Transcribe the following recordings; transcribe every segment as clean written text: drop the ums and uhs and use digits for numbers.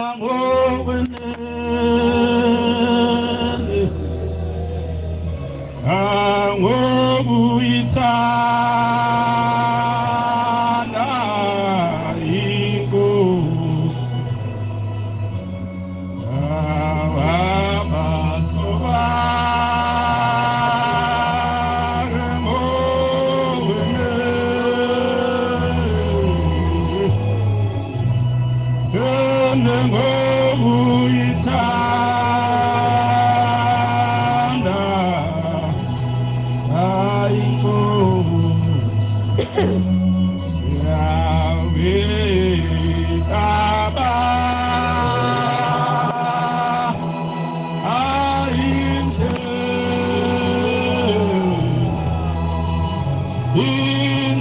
Ngokwenene ngokuyithanda inkosi ngokuyithanda inkosi siyawitaba indlela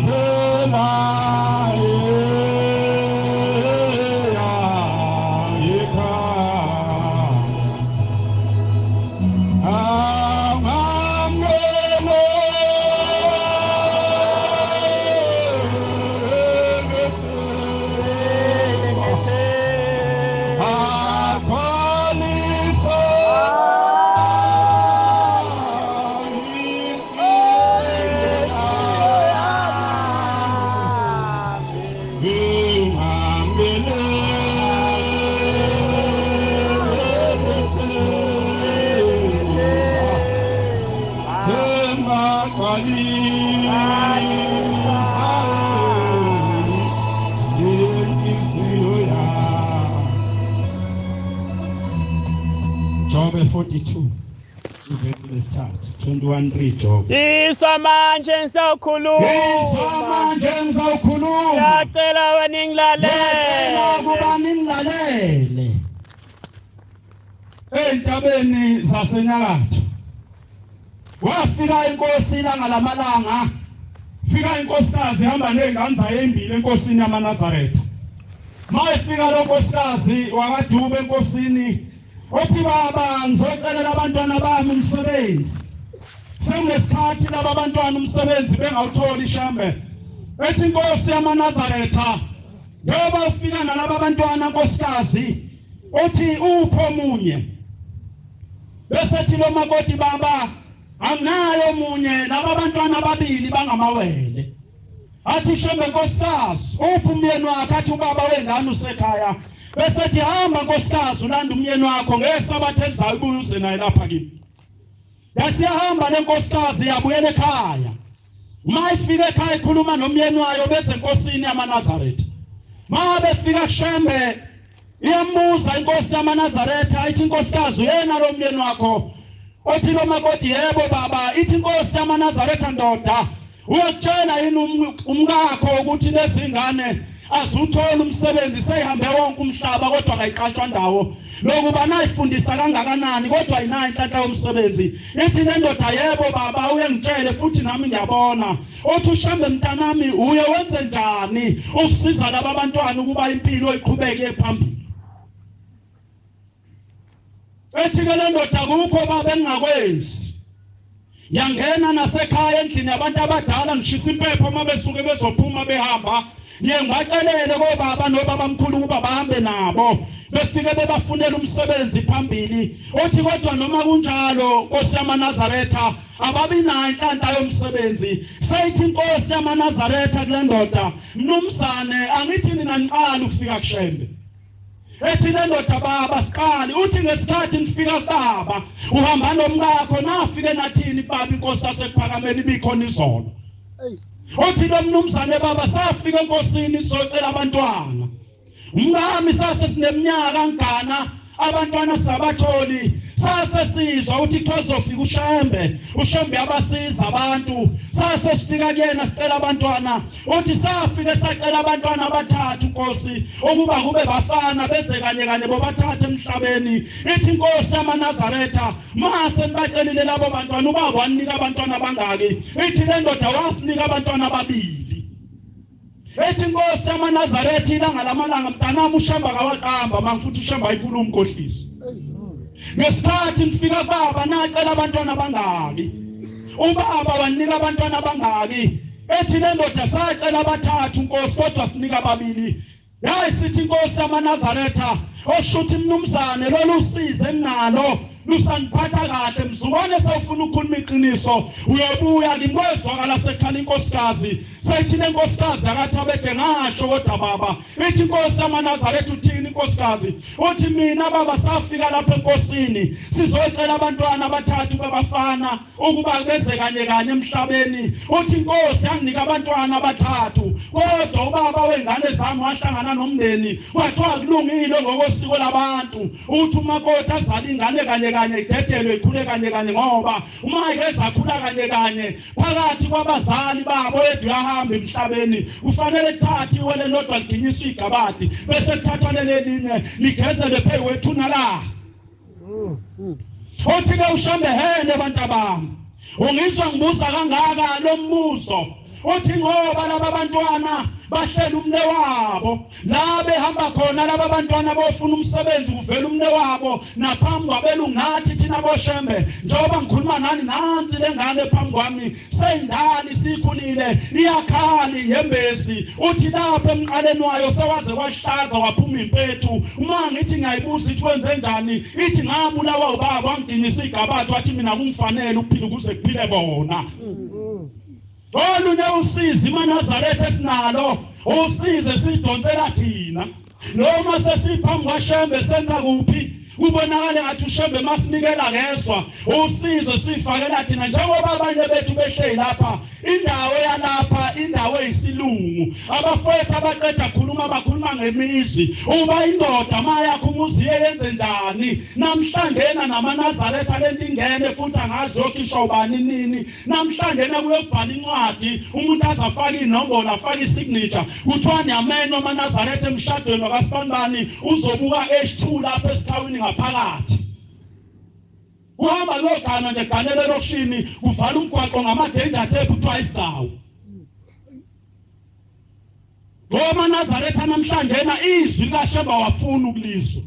Job 42 ivesi lesithathu 21:3 Job. Yiswa manje ngisawukhuluma. Yiswa manje ngisawukhuluma. Ngiyacela wena ngilalele. Ngiyacela ukuba ningilalele. Entabeni zasenyakatho wafika inkosi ilanga lamalanga, fika inkosikazi ihamba nezingane zayo ezimbili enkosini yamaNazaretha. Mayifika lo nkosikazi wakaDube enkosini othi, baba ngizocelela abantwana bami umsebenzi, sekunesikhathi laba abantwana umsebenzi bengawutholi shembe. Ethi inkosi yamaNazaretha, njengoba ufika nalaba abantwana nkosikazi, uthi upho omunye. Bese ethi lo makoti, baba anginayo omunye, laba abantwana ababili bangamawele. Athi shembe nkosikazi, uphi umyeni wakhe? Athi ubaba wengane usekhaya. Bese ethi hamba nkosikazi ulanda umyeni wakho ngesabatha elizayo ubuye uze naye lapha kimi. Yasiyahamba le nkosikazi yabuyela ekhaya. Uma ifika ekhaya ikhuluma nomyeni wayo beze enkosini yamaNazaretha. Ma befika kuShembe iyambuza inkosi yamaNazaretha, ithi inkosikazi uyena lo myeni wakho? Othi lo makoti yebo baba. Ithi inkosi yamaNazaretha, ndoda uyakutshela yini umkakho ukuthi lezi ngane azuthola umsebenzi, seyihambe wonke umhlaba kodwa akayiqashwa ndawo, lokuba nayifundisa kangakanani kodwa ayinayo inhlanhla yomsebenzi. Ithi le ndoda yebo baba uyengitshele futhi nami ngiyabona. Uthi uShembe mntanami uye wenze njani ukusiza laba abantwana ukuba impilo iqhubeke phambili? Ethi ke le ndoda kukho baba engingakwenzi, ngiyangena nasekhaya endlini yabantu abadala ngishisa impepho uma besuke bezophuma behamba, ngiye ngibacelele kobaba nobaba mkhulu ukuba bahambe nabo befike bebafunela umsebenzi phambili. Uthi kodwa noma kunjalo Nkosi yamaNazaretha ababi nayo inhlanhla yomsebenzi. Seyithi inkosi yamaNazaretha kule ndoda, mnumzane angithi nina niqala ukufika kuShembe. Ethi le ndoda baba siqali. Uthi ngesikhathi nifika kubaba uhamba nomkakho nafike nathini baba inkosi yasekuphakameni ibikhona izolo. Uthi lo mnumzane baba safika enkosini socela abantwana, umkami sase sineminyaka ngigana abantwana sabatholi, sase sizwa uthi kuthiwa kuzofika uShembe, uShembe abasiza abantu, sase sifika kuyena sicela abantwana. Uthi safike sacela abantwana abathathu Nkosi ukuba kube bafana beze kanye kanye bobathathu emhlabeni. Ithi inkosi yamaNazaretha mase nibacelile labo bantwana ubaba wanika abantwana abangaki? Ithi le ndoda wasinika abantwana ababili. Ethi inkosi yamaNazaretha ilanga lamalanga mntanami uShembe akawaqamba mangifuthi uShembe ayikhuluma umkhohliso. Ngesikhathi nifika kubaba nacela abantwana abangaki? Ubaba wanika abantwana abangaki? Ethi le ndoda sacela abathathu Nkosi kodwa sinika ababili. Yayisithi inkosi yamaNazaretha oshuthi mnumzane lolu size enginalo lusandiphatha kahle, mzukwane sewufuna ukukhuluma iqiniso uyobuya kimi. Kwezwakala sekhala inkosikazi, seyithi le nkosikazi akaThabethe ngasho kodwa baba. Ithi inkosi yamaNazaretha uthini inkosikazi? Uthi mina baba safika lapha enkosini sizocela abantwana abathathu bebafana ukuba beze kanye kanye emhlabeni. Uthi inkosi yanginika abantwana abathathu, kodwa ubaba wengane zami wahlangana nomndeni kwathiwa kulungile ngokosiko labantu uthi umakoti azale ingane kanye kanye idedelwe ikhule kanye kanye, ngoba uma ike zakhula kanye kanye phakathi kwabazali babo yedwa uyahamba emhlabeni, kufanele kuthathe iwele lodwa liginyiswe igabadi bese kuthathwa leli linye ligezelwe phezu kwethuna la. Uthi ke uShembe hene bantu bami, ungizwa ngibuza kangaka lo mbuzo? Uthi ngoba laba bantwana bahlela umne wabo la behamba khona, laba bantwana bofuna umsebenzi kuvela umne wabo naphambi kwabelungu. Nathi thina boShembe njengoba ngikhuluma nani, nansi lengane phambi kwami seyindala isikhulile iyakhala inyembezi. Uthi lapha emqaleni wayo sewaze kwahlaza waphuma impethu. Uma ngithi ngiyayibuza ithi wenze njani, ithi ngabulawa ubaba wangiginisa igabathi wathi mina kungifanele ukuphila ukuze kuphile bona. Olunye usizi maNazaretha esinalo, usizi esidonsela thina noma sesiphambi kwaShembe senza kuphi kubonakale ngathi uShembe masinikela ngezwa usizo sifakela thina, njengoba abanye bethu behleli lapha indawo yalapha indawo eyisilungu. Abafowethu abaqeda khuluma bakhuluma ngemizi, uba indoda mayakho umuzi yenze njani namhlanje namaNazaretha lento ingene futhi angazi yokhishwa ubani nini. Namhlanje kuyobhala incwadi umuntu azafaka inombolo afake isignature, kuthiwa niyamenywa amaNazaretha emshadweni wakasibanibani, uzobuka H2 lapha esikhawini ngaphakathi. Uhamba kuyogana nje ganele elokishini kuvala umgwaqo ngama-danger tape kuthiwa isigcawu. Ngoba Nazaretha namhlanje izwi likaShembe wafuna ukulizwa.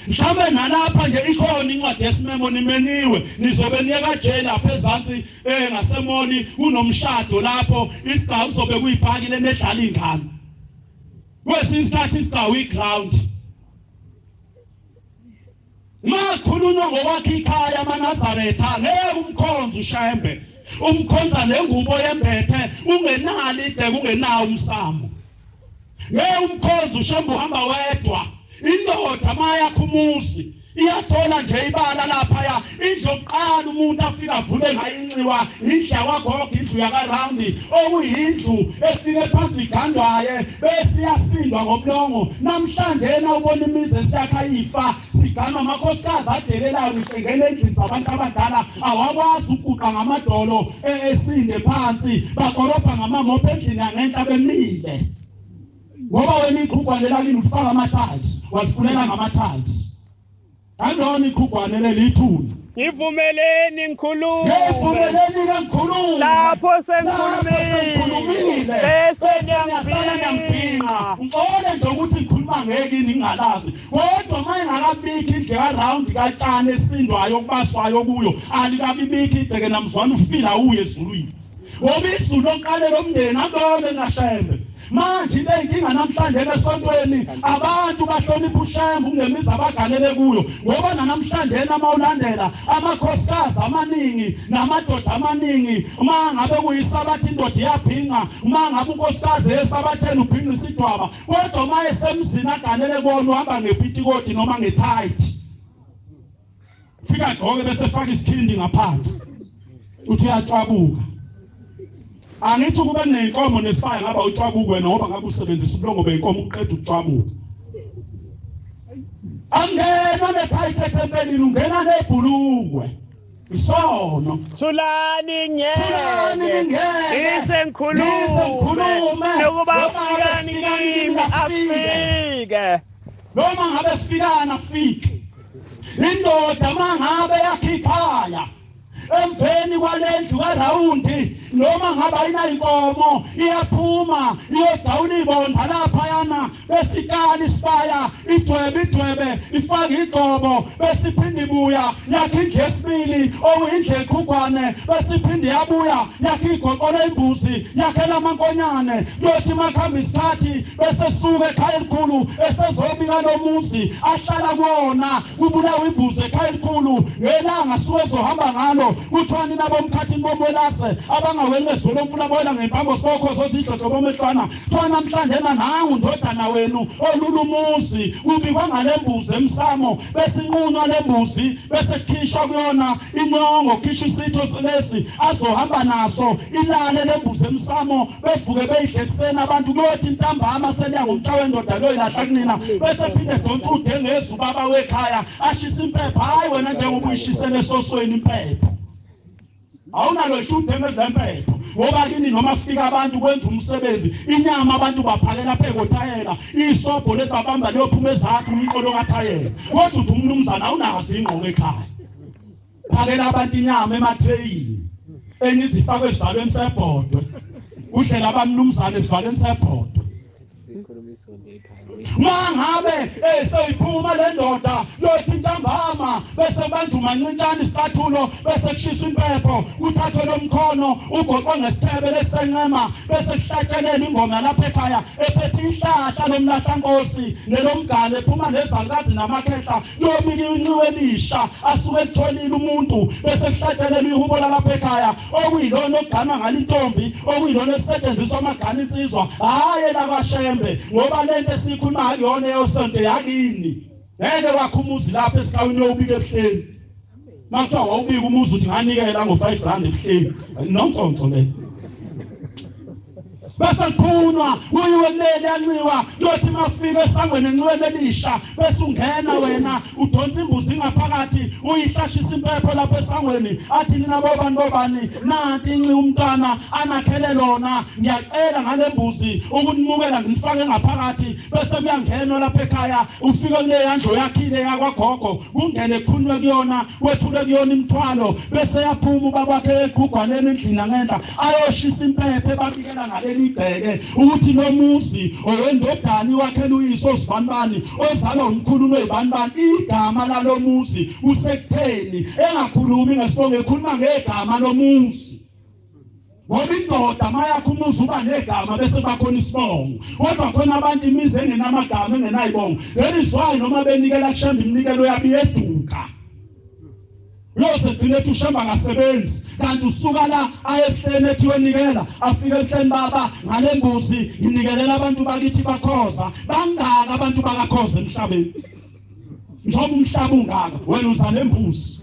Mhlawumbe nalapha nje ikhona incwadi yesimemo, nimenyiwe, nizobe niye kaJay lapha ezansi ngasemoli kunomshado lapho isigcawu kuzobe kuyipaki lenedlala ingane. Kwesinye isikhathi isigcawu iground. Makhulunywa ngokwakha ikhaya amaNazaretha ngeke umkhonze uShembe, umkhonza nengubo yembethe ungenalo ideke ungenawo umsamo. Ngeke umkhonze uShembe uhamba wedwa. Indoda mayakha umuzi iyathola nje ibala laphaya, indlu yokuqala umuntu afika avule ngayo inxiwa indlu yakwagogo, indlu yakarawundi okuyindlu efike phansi igandwaye bese iyasindwa ngobulongo. Namhlanje na ubona imizi esiyakha ifa siganwa amakhosikazi adelelayo ngisho engena endlini zabantu abadala awakwazi ukuguqa ngamadolo esinde phansi, bakorobha ngamamopho endlini yangenhla bemile. Ngoba wena iqhugwane lakini ufaka ama-tiles, walifunela ngama-tiles. Andona iqhugwane leli ithuna. Ngivumeleni ngikhulume. Ngivumeleni ke ngikhulume. Lapho sengikhulumile bese niyasala niyangibhinqa. Ngixole nje ukuthi ngikhuluma ngeke ningalazi. Kodwa uma ingakabikho indlu karound katshani esindwayo okubaswayo kuyo, alikabibikho igceke namzwana ufila uye ezulwini. Ngoba izulu lokuqala lomndeni akubone ngaShembe. Manje ile inkinga namhlanje esontweni abantu bahlonipha uShembe kunemizi abaganele kuyo, ngoba namhlanje namawulandela amakhosikazi amaningi namadoda amaningi uma ngabe kuyisabatha indoda iyabhinqa, uma ngabe unkosikazi esabatheni ubhinqa isidwaba, kodwa uma esemzini aganele kuwona uhamba ngepitikoti noma ngethight. Fika gqoke bese faka isikhindi ngaphansi uthi uyatshwabuka. Angithi kube nenkomo nesibaya ngaba utshwabuka wena, ngoba ngabe usebenzisa ubulongo benkomo uqeda ukutshwabuka. Angena nethight ethempelini, ungena nebhulukwe. Isono. Thulani Thulani ngeke. ningeke. Ngise ngikhulume. Ngise ngikhulume. Nokuba Noma ngabe fikani fikani kimi kimi afike. Noma ngabe fikana afike. Indoda mangabe yakha ikhaya Emveni kwalendlu karawundi noma ngaba inayinkomo iyaphuma iyodawula ibonda laphayana, bese ikala isibaya idwebe idwebe ifake igcobo, bese iphinde ibuya yakhe indlu yesibili okuyindlu eqhugwane, bese iphinde yabuya yakhe igoqolo imbuzi yakhela amankonyane. Kuyothi makuhamba isikhathi bese suka ekhaya elikhulu esezobika lo muzi ahlala kuwona, kubulawa imbuzi ekhaya elikhulu ngelanga suke ezohamba ngalo. Kuthiwani nabomkhathini bomwelase abangaweli ngezulu omfula boyela ngempambo sibokho sozidlodlo bomehlwana, kuthiwa namhlanje nanangu ndodana wenu olula umuzi, kubikwa ngale mbuzi emsamo, bese inqunywa le mbuzi, bese kukhishwa kuyona inyongo, khishwa isitho lesi azohamba naso, ilale le mbuzi emsamo, bevuke beyidle ekuseni abantu. Kuyothi ntambama seliya ngomtsha wendoda loyilahla kunina, bese phinde donsa udengezi ubaba wekhaya ashisa impepha. Hayi wena njengoba uyishisele esosweni impepha, awunalo ishude lempepho, ngoba kini noma kufika abantu kwenza umsebenzi, inyama abantu baphakela phekothayela, isobho lebabamba liyophuma ezathu umqolo kathayela. Kodwa uthi umnumzana awunazo ingqondo ekhaya, phakela abantu inyama ematreyini, enye izifakwe esivalweni sebhodwe, udlela abamnumzana esivalweni sebhodwe. Mangabe seyiphuma le ndoda yothi ntambama, bese banjwa umancintshana isicathulo, bese kushiswa impepho, kuthathwe lo mkhono ugoqwe ngesithebe lesencema, bese kuhlatshelelwa ingoma lapha ekhaya ephethe ihlahla lomlahlankosi nelomgane, ephuma nezalukazi namakhehla, kuyobika inxiwa elisha asuke elitholile umuntu, bese kuhlatshelelwa ihubo lalapha ekhaya okuyilona okuganwa ngalo intombi, okuyilona elisetshenziswa amagana insizwa. Hhayi elakwaShembe, ngoba lento esiyikhuluma akuyona eyosonto yakini. Ngeke wakho umuzi lapha esikawini uyobika ebuhleni. Makuthiwa wawubika umuzi uthi nganikela ngo-5 rand ebuhleni, nontsonso le. Bese kuphunywa kuyiwe kuleli yanxiwa, kuyothi makufika esangweni enxiweni elisha, bese ungena wena udonsa imbuzi ngaphakathi uyihlashisa impepho lapha esangweni, athi nina bobani bobani, nanti inxiwa umntwana anakhele lona, ngiyacela ngale mbuzi ukunimukela nginifake ngaphakathi. Bese kuyangenwa lapha ekhaya, ufike kuleya ndlu yakhile yakwagogo, kungene kukhulunywe kuyona, wethule kuyona imithwalo, bese yaphuma ubaba wakhe eqhugwaneni endlini angenhla ayoshisa impepho, ebabikela ngaleli igceke ukuthi lo muzi owendodana wakhela uyise osibanibani ozalwa umkhulu noyibanibani, igama lalo muzi kusekutheni. Engakhulumi ngesibongo, ekhuluma ngegama lomuzi, ngoba indoda mayakho umuzi uba negama bese bakhona isibongo. Kodwa khona abantu imizi engenamagama engenayibongo, lelizwayo noma benikela kuShembe iminikelo yabo iyeduka, uyose gcine ethi uShembe akasebenzi, kanti usuka la aye ebuhleni ethi uyonikela, afike ebuhleni, baba ngale mbuzi nginikelela abantu bakithi bakhoza. Bangaka abantu bakakhoza emhlabeni, njengoba umhlaba ungaka wena uza nembuzi.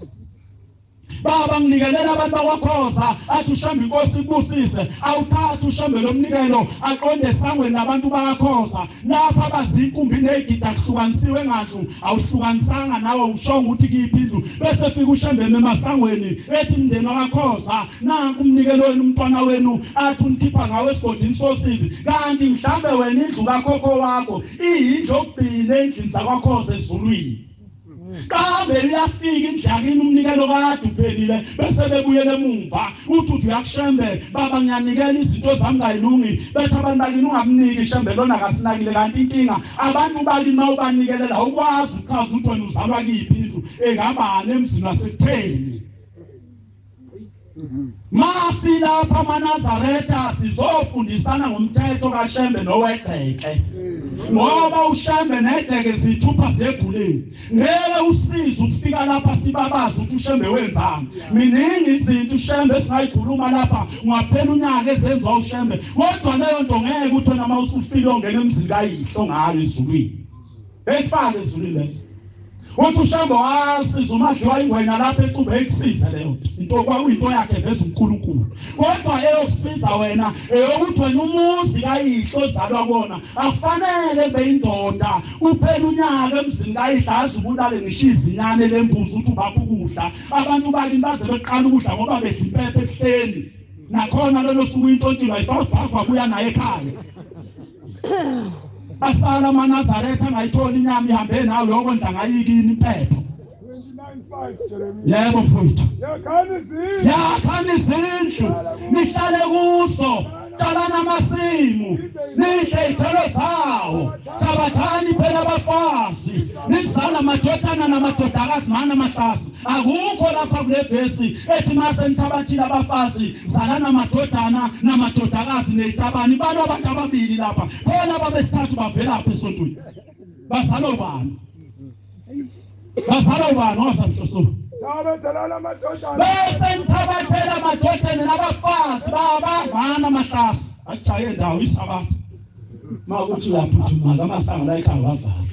Baba nginikelela abantu bakwaKhoza, athi uShembe inkosi ikubusise, awuthathe uShembe lo mnikelo aqonde esangweni labantu bakwaKhoza, lapha abazinkumbi nezigida kuhlukanisiwe ngandlu, awuhlukanisanga nawe ushonga ukuthi kuyiphi indlu. Bese fika uShembe emasangweni ethi mndeni wakwaKhoza, nanku umnikelo wenu umntwana wenu athi unikhipha ngawe esigodini sosizi, kanti mhlambe wena indlu kakhokho wakho iyindlu yokugcina endlini zakwaKhoza ezulwini. Kambe iyafika indlakini umnikelo kade uphelile, bese bebuyele emumva, uthi uthi uyakuShembe, baba ngiyanikela izinto zami kayilungi, bethi abantu bakini ungamniki iShembe lona akasinakile. Kanti inkinga abantu bakini mawubanikelela awukwazi ukuchaza ukuthi wena uzalwa kuyiphi indlu engabani emzini wasekutheni. Masilapha amaNazaretha sizofundisana ngomthetho kaShembe nowegceke, ngoba uShembe negceke zithupha ziyeguleni. Ngeke usize ukufika lapha sibabaze ukuthi uShembe wenzani. Miningi izinto uShembe esingayikhuluma lapha, ungaphela unyaka ezenziwa uShembe, kodwa leyo nto ngeke uthi wena mawusufile ongena emzini kayihlo ngayo ezulwini, eyifake ezulwini leyo. Uthi uShembe wasiza umadliwa ingwenya lapha ecube ekusize leyo nto, into kwakuyinto yakhe veza uNkulunkulu. Kodwa eyokusiza wena eyokuthi wena umuzi kayihlo ozalwa kona akufanele kube indoda kuphela unyaka emzini kayihlo azi ubulale ngisho izinyane lembuzi uthi ubapha ukudla. Abantu bakini baze beqala ukudla ngoba bedla impepho ebuhleni, nakhona lolo suku intshontshilo ayifakwa wabuya naye ekhaya. Asala amaNazaretha angayitholi inyama ihambe nawe yokondla ngayikini impepho. 9:5 Jeremiah. Yebo mfowethu. Yakhani izindlu. Yakhani izindlu nihlale kuzo, tshalani amasimu, nidle iy'thelo zawo, thabathani phela abafazi, nizale amadodana namadodakazi mana amahlasi. Akukho lapha kule vesi ethi mase nithabathile abafazi zalana amadodana namadodakazi nezitabani. Balwa abantu ababili lapha, khona babesithathu bavelaphi esontweni? Bazalwa ubani? Bazalwa ubani? Osamhloso Thabathelani amadodana. Bese nithabathela amadodana nabafazi babangana amahlasi. Asijaye ndawo isabatha. Makuthi uyaphuthuma amasango la ekhaya wavala.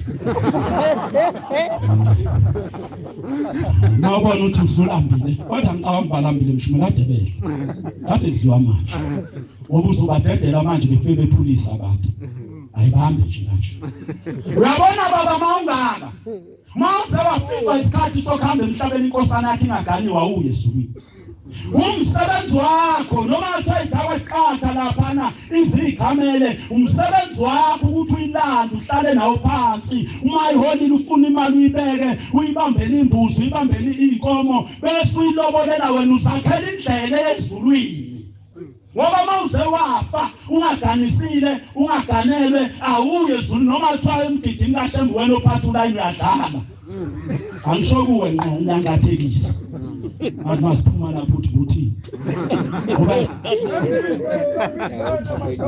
Nawubona ukuthi usulambile, kodwa ngicabanga balambile mshumela kade bedla. Kade kudliwa manje. Ngoba uzobadedela manje befike bephulisa abantu. Ayibambe nje kanje. Uyabona baba mawungaka. Mawuze wafika isikhathi sokuhamba emhlabeni inkosana yakhe ingaganiwa uye ezulwini. Umsebenzi wakho noma kuthiwa idakwa esiqatha laphana izigcamele, umsebenzi wakho ukuthi uyilande uhlale nawo phansi. Uma iholile ufuna imali uyibeke, uyibambele imbuzi, uyibambele iy'nkomo, bese uyilobolela wena uzakhela indlela ezulwini. Ngoba mawuze wafa unganisile ungaganelwe awuye ezulwini. Noma kuthiwa emgidini kaShembe wena ophatha ulayini uyadlala. Angisho kuwe ngqo unyangathekisa. Athi masiphuma lapho uthi kuthi ngoba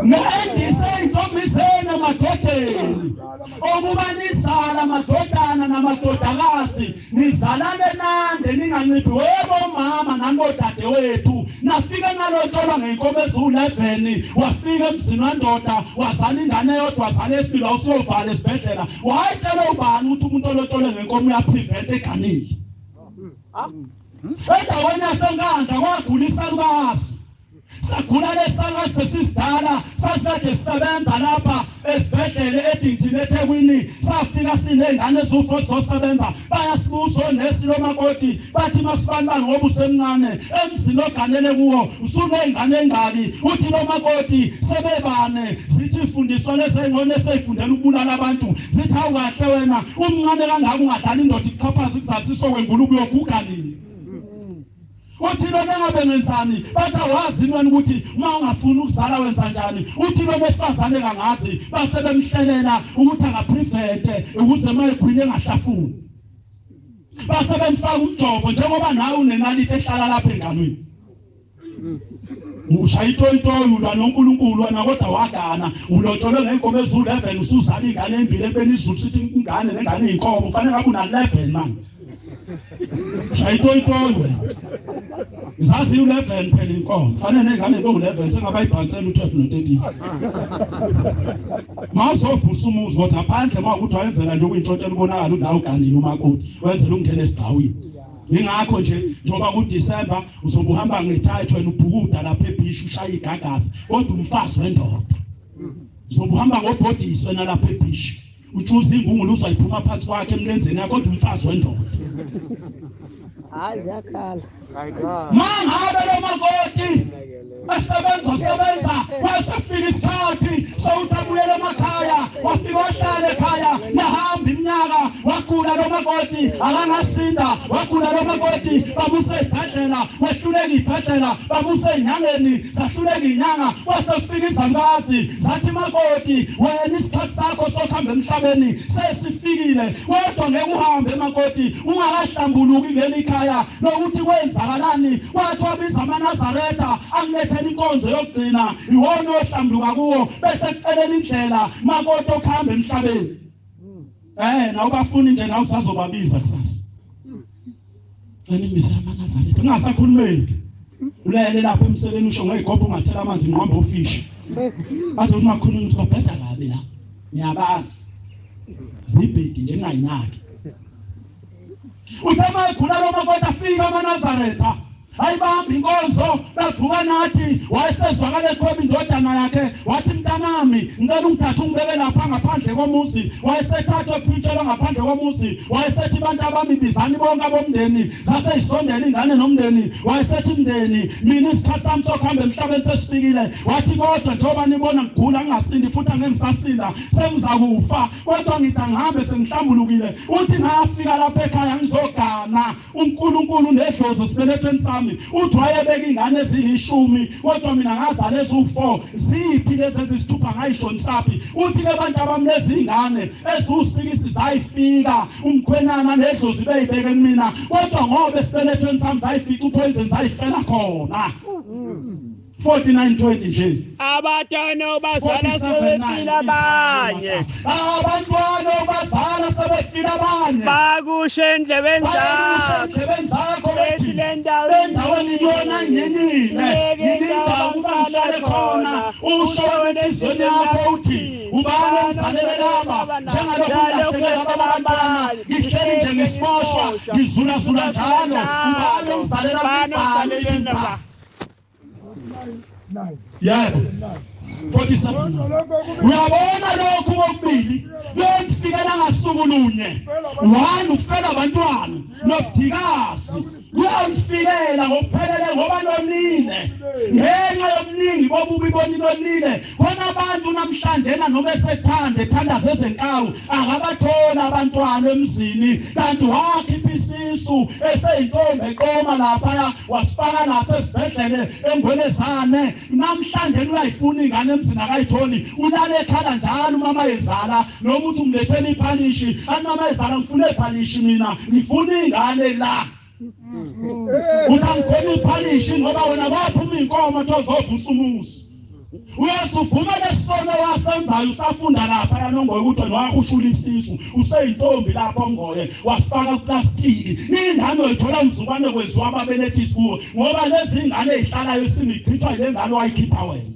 nendise intombi zenu emadodeni okuba nizala amadodana namadodakazi, nizalane nande ninganciphi. Webo mama nani bodadewethu, nafika nalotsholwa ngey'nkomo eziwu-11, wafika emzini wandoda wazala ingane eyodwa, wazala esibili, wawusuyovala esibhedlela. Wayetshela ubani ukuthi umuntu olotsholwe ngenkomo uyaprevent eganile? Endaweni yaseNkandla kwagula isalukazi. Sagula lesalukazi sesisidala, sasikade sisebenza lapha esibhedlela eDington eThekwini. Safika siney'ngane eziwu-4 zizosebenza. Bayasibuza onesi lomakoti, bathi masibanibani ngoba usemncane emzini oganele kuwo usuney'ngane engaki? Uthi lomakoti sebebane. Zithi ifundiswa lezi ey'ngane esey'fundela ukubulala abantu. Zithi hawu kahle wena umncane kangaka ungadlala indoda ikuxhaphaze ikuzalisise okwengulube uyoguga nini? Uthi lona ngabe ngenzani? Bathi awazi wena ukuthi uma ungafuni ukuzala wenza njani? Uthi lo besifazane kangazi, base bemhlelela ukuthi angaprevente ukuze mayigwile engahlafuni. Base bemfaka umjovo njengoba nawe unenaliti ehlala lapha enganweni. Ushaya itoyitoyi ulwa noNkulunkulu wena kodwa wagana ulotsholwe ngey'nkomo eziwu-11 usuzala iy'ngane ey'mbili ekubeni izulu sithi ingane nengane iy'nkomo kufanele ngabe una-11 manje. Ushaya itoyitoyi wena. Ngizazi u-11 phela inkomo kufanele ney'ngane zibe-11 sengaba ibhansela u-12 no-13. Mawuzovusa umuzi kodwa phandle mawukuthi wayenzela nje ukuyintshontshela ubonakala ukuthi nawe uganile umakoti wenzela ukungena esigcawini. Ingakho nje njengoba kuDisemba uzobe uhamba ngethayithi wena ubhukuda lapha ebhishi ushaya igagasi kodwa umfazi wendoda. Uzobe uhamba ngobhodisi wena lapha ebhishi utshuza ingungulu uzayiphuma phansi kwakhe emlenzeni yakho kodwa umfazi wendoda. Hayi ziyakhala. Mangabe lo makoti esebenza kwasefika isikhathi sokuthi abuyele emakhaya, wafika wahlala ekhaya, yahamba iminyaka, wagula lo makoti akangasinda, wagula lo makoti bamuse esibhedlela, wehluleka ibhedlela, bamuse enyangeni, sahluleka inyanga, kwasefika izalukazi zathi makoti wena isikhathi sakho sokuhamba emhlabeni sesifikile, kodwa ngeke uhambe makoti ungakahlambuluki kuleli khaya lokuthi kwenzakalani. Wathi wabiza amaNazaretha akulethela inkonzo yokugcina, iwona ohlambuluka kuwo bese kucelela indlela makoti okuhamba emhlabeni. Nawe bafuni nje nawe usazobabiza kusasa. Cela imise amaNazaretha ungasakhulumeki, ulele lapha emseleni usho ngeyigobho ungathela amanzi ngqombe ufishi. Bathi uma khuluma ukuthi babheda kabi la, ngiyabazi zibhedi nje ngingayinaki. Uthe mayegula lo makoti afika amaNazaretha Ayibamba inkonzo bavuka nathi wayesezwakala ekhweba indodana yakhe wathi mntanami ngicela ungithathe ungibeke lapha ngaphandle komuzi. Wayesethathwa ephuthelwa ngaphandle komuzi. Wayesethi abantu abami bizani bonke abomndeni. Zaseyisondela ingane nomndeni. Wayesethi mndeni mina isikhathi sami sokuhamba emhlabeni sesifikile. Wathi kodwa njengoba nibona ngigula ngingasindi futhi angeke ngisasinda sengizakufa kodwa ngithi angihambe sengihlambulukile. Uthi ngafika lapha ekhaya ngizogana uNkulunkulu nedlozi sibelethweni sami. Uthi wayebeka ingane ezilishumi kodwa mina ngazala ezu4. Ziphi lezi ezisithupha ngayishonisaphi? Uthi ke bantu abami lezi ingane ezu6 zayifika umkhwenana nedlozi beyibeke mina kodwa ngoba esibelethweni sami zayifika upoison zayifela khona. 49:20 nje. Abantwana obazala sebefile abanye. Abantwana obazala sebefile abanye. Bakusho endlebeni zakho. Bethi le ndaweni kuyona nyenyile. Ngilinda ukuba ngihlale khona. Usho enhliziyweni yakho uthi ubani ongizalele laba njengalokhu ngilahleke laba abantwana ngihleli nje ngisiboshwa ngizulazula njalo. Ubani ongizalela laba? Yebo. 47. Uyabona lokhu kokubili kuyokufikela ngasuku lunye. One ukufela abantwana nobudikazi kuyakufikela ngokuphelele ngoba nonile. Ngenxa yobuningi bobubi boninonile khona abantu namhlanje noma esethanda ethandaza ezenkawu akabathola abantwana emzini kanti wakhipha isisu eseyintombi eqoma lapha wasifaka lapha esibhedlele engwelezane. Namhlanje uyayifuna ingane emzini akayitholi ulale ekhala njalo umama yezala noma uthi umlethele iphalishi athi mama yezala ngifuna iphalishi mina ngifuna ingane la. Uthi angikhona iphalishi ngoba wena waphuma inkomo thozovusa umuzi. Uyazuvuma lesono wasenzayo usafunda lapha yanongoye ukuthi wena wahushula isisu useyintombi lapho ngoye wasifaka kuplastiki. Ingane oyithola umzukwane kwenziwa ababelethisi kuwe ngoba lezi ingane ezihlalayo isimichithwa ile ngane wayikhipha wena.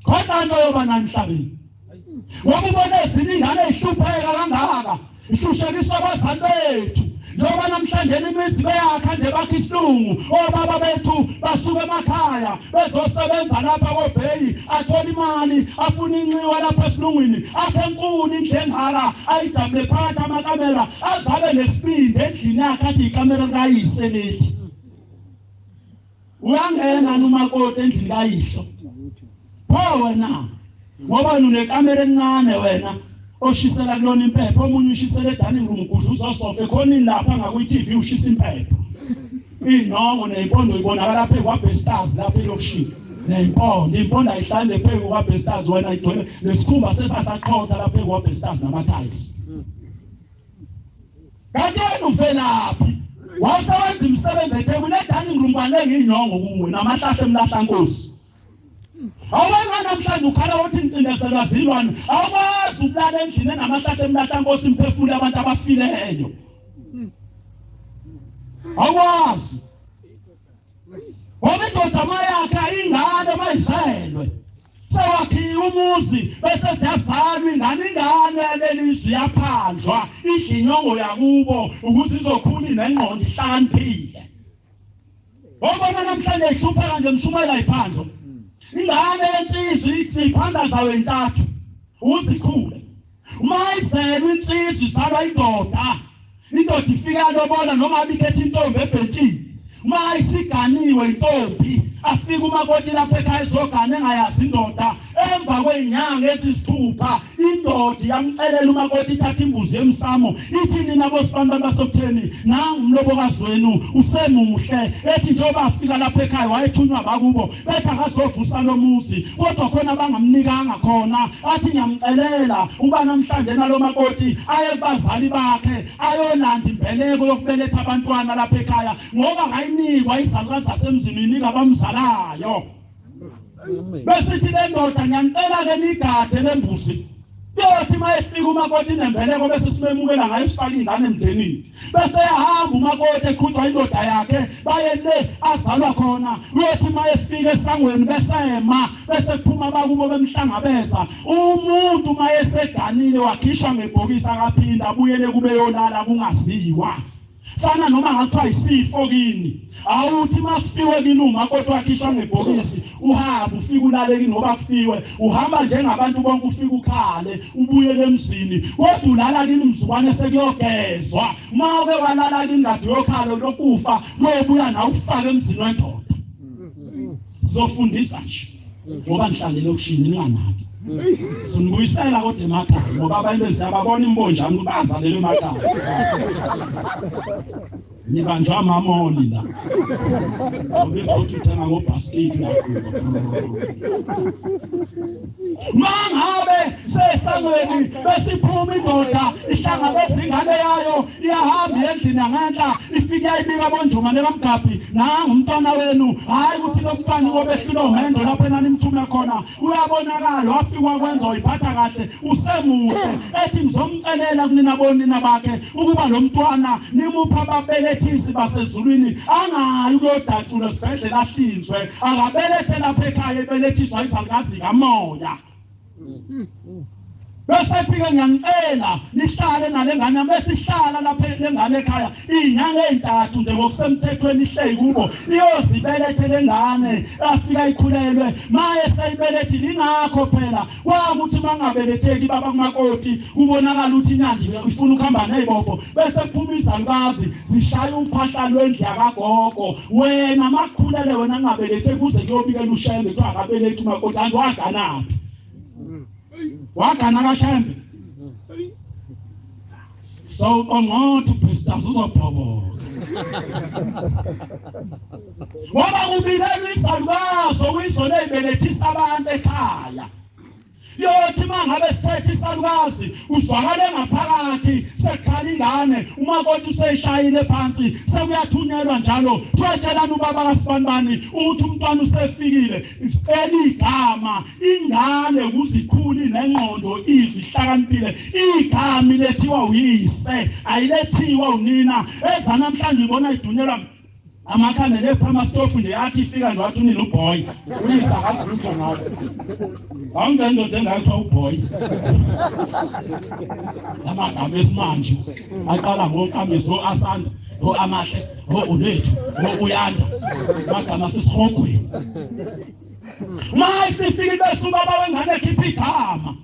Khona nto yoba nani emhlabeni. Ngoba ubona ezinye ingane ezihlupheka kangaka ihlushekiswa abazali bethu. Njengoba namhlanje imizi beyakha nje bakha isilungu obaba bethu basuka emakhaya bezosebenza lapha koBheyi athola imali afuna inxiwa lapha esilungwini akhe enkulu indlu engaka ayidabule phakathi amakamera azabe nesibindi endlini yakhe athi ikamera likayise lethi. Uyangena umakoti endlini kayihlo pho wena ngoba unekamera encane wena oshisela kulona impepho omunye ushisela edining room ukudla uzosofa ekhonini lapha ngakuyi-TV ushisa impepho inongo neyimpondo ibonakala lapha kwaBestars lapha elokishini neyimpondo impondo ayihlanje phezu kwaBestars wena igcwele nesikhumba sesasaqhotha lapha kwaBestars nama-tiles. Kanti wena uvelaphi? Wawusewenza imisebenzi eThekwini edining room kwanenge inongo kuwe namahlahla emlahla nkosi. Awubona namhlanje ukhala uthi ngicindezelwa zilwane. Awukwazi ukulala endlini enamahlahla emlahla nkosi imphefumulo abantu abafileyo. Awukwazi. Ngoba indoda mayakha ingane mayizelwe. Sewakhiwe umuzi bese siyazalwa ingane ingane yalelizwi yaphandlwa idla inyongo yakubo ukuze izokhula inengqondo ihlakaniphile. Obona namhlanje ihlupheka nje mshumayela iphandlo. Ingane yensizwa ithi iphanda zayo intathu uzikhule. Uma izelwe insizwa izalwa indoda. Indoda ifika lobola noma abikhethe intombi ebhentshini. Uma isiganiwe intombi afika umakoti lapha ekhaya izogana engayazi indoda. Emva kwezinyanga ezisithupha indoda yamcelela umakoti ithatha imbuzi emsamo ithi nina bosibani basokutheni nangu umlobokazi wenu usemuhle. Ethi njengoba afika lapha ekhaya wayethunywa bakubo bethi akazovusa lo muzi kodwa khona bangamnikanga khona. Athi ngiyamcelela uba namhlanje nalo makoti aye kubazali bakhe ayolanda imbeleko yokubeletha abantwana lapha ekhaya ngoba akayinikwa izalukazi zasemzini inika abamzalayo. Besithi le ndoda ngiyamcela ke nigade lembuzi. Yothi mayefika umakoti nembeleko bese simemukela ngayo sifaka ingane emndenini. Bese yahamba umakoti eqhutshwa indoda yakhe baye le azalwa khona. Uyothi mayefika esangweni besema bese kuphuma bakubo bemhlangabeza. Umuntu mayeseganile wakhishwa ngebhokisi akaphinda abuyele kube yolala kungaziwa. Fana noma ngathiwa isifo kini, awuthi makufiwe kini umakoti wakhishwa ngebhokisi, uhambe ufike ulale kini ngoba kufiwe, uhamba njengabantu bonke ufike ukhale ubuyele emzini, kodwa ulala kini mzukwane sekuyogezwa. Uma uke walala kini kade uyokhala lokufa, kuyobuya nawe ufake emzini wendoda. Sizofundisa nje ngoba nihlale elokishini ninganaki. Sinibuyisela kodwa emakhaya ngoba abantu siyababona imbonjana ukuthi bazalelwe emakhaya. Nibanjwa amamoli la. Ubizwa ukuthi uthenga ngobhasikiti uyaqhuba. Mangabe sesangweni besiphuma indoda ihlangabeza ingane yayo, iyahamba endlini yangenhla, ifike ayibika bonjumane bamgabhi, nangu umntwana wenu. Hayi ukuthi lo mntwana obehlulwa umendo lapho enanimthume khona, uyabonakala wafika kwenza uyiphatha kahle, usemuhle. Ethi ngizomcelela kunina bonina bakhe ukuba lo mntwana nimupha ababelethisi basezulwini, angayi ukuyodatshulwa esibhedlela ahlinzwe, akabelethe lapha ekhaya ebelethiswa izalukazi kamoya. Bese thi-ke ngiyanicela nihlale nale ngane, bese ihlala lapha le ngane ekhaya iy'nyanga ey'ntathu nje ngokusemthethweni ihleli kubo, iyozibelethe le ngane, afika ikhulelwe. Maye seyibelethile, ingakho phela kwakuthi uma kungabeletheki baba kumakoti kubonakala ukuthi inyandi ifuna ukuhamba ney'bopho, bese kuphuma izalukazi zishaya uphahla lwendlu yakagogo. Wena makukhulele wena kungabeletheki kuze kuyobikela uShembe kuthiwa akabelethi umakoti, anti waganaphi? Wagana kaShembe. So uqongqotha uPristers uzobhoboka. Ngoba kubilelwa izalukazi okuyizona ey'belethisa abantu ekhaya. Yothi mangabe sithethe isalukazi uzwakale ngaphakathi sekukhala ingane, umakoti useyishayile phansi, sekuyathunyelwa njalo. Kuthiwa ubaba kaSibanibani ukuthi umntwana usefikile, sicela igama. Ingane ukuze ikhule nengqondo izihlakaniphile, igama lethiwa uyise, ayilethiwa unina. Ezanamhlanje ibona idunyelwa amakhanda nje phama stofu nje, athi ifika nje wathi unina uboy, uyise akazi lutho ngakho. Awungena indoda engakuthiwa uboy. Amagama esimanje aqala ngonkamiso o-Asanda, o-Amahle, o-Olwethu, o-Uyanda, amagama asesihogweni. Maye sifike bese ubaba wengane ekhipha igama,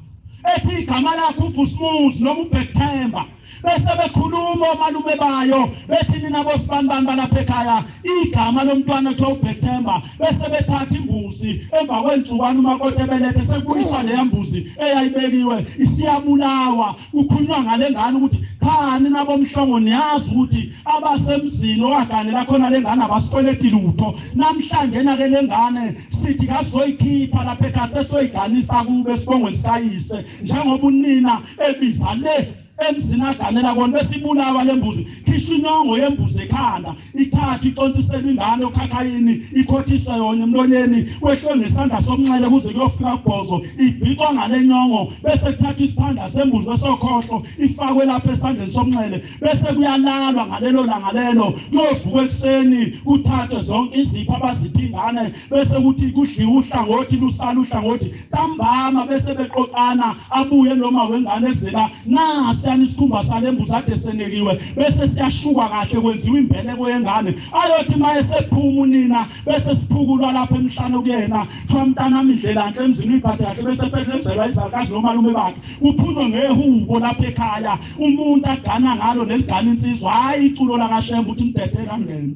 ethi igama lakhe uVusimuzi noma uBhekthemba, bese bekhuluma omalume bayo bethi nina bosibanibani balapha ekhaya igama lomntwana kuthiwa uBhekthemba, bese bethatha imbuzi emva kwensukwana umakoti ebelethe, sekubuyiswa leya mbuzi eyayibekiwe isiyabulawa. Kukhulunywa ngale ngane ukuthi cha nina bomhlongo niyazi ukuthi abasemzini owaganela khona le ngane abasikweleti lutho, namhlanje na ke le ngane sithi kazoyikhipha lapha ekhaya sesoyiganisa kube esibongweni sikayise, njengoba unina ebiza le emzini aganela kona. Bese ibulawa le mbuzi, khishwa inyongo yembuzi ekhanda, ithathwe iconsiselwe ingane okhakhayini, ikhothiswe yona emlonyeni, kwehlwe ngesandla somnxele kuze kuyofika kubhozo, ibhicwa ngale nyongo, bese kuthathwa isiphandla sembuzi esokhohlo ifakwe lapha esandleni somnxele, bese kuyalalwa ngalelo langa lelo. Kuyovukwa ekuseni kuthathwe zonke izipho abazipha ingane, bese kuthi kudliwe uhlangothi lusala uhlangothi ntambama, bese beqoqana abuye noma wengane ezela nasi isikhumba sale mbuzi ade senekiwe, bese siyashukwa kahle kwenziwa imbeleko yengane. Ayothi maye sephuma unina bese siphukulwa lapha emhlane kuyena, kuthiwa mntanami indlela enhle emzini uyiphathe kahle, bese phehlezelwa izalukazi nomalume bakhe, kuphunywe ngehubo lapha ekhaya umuntu agana ngalo neligana insizwa. Hayi iculo lakaShembe uthi mdedela angene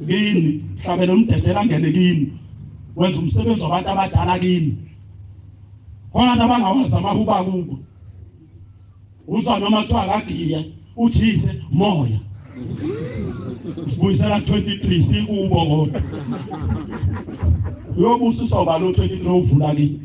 kini, hlabela umdedela angene kini, wenza umsebenzi wabantu abadala kini, khona abantu abangawazi amahubo kubo. Uzwa noma kuthiwa akagiya uthise moya, usibuyisela 23 sikubo kodwa uyobusiswa uba lo 23 uvula kini.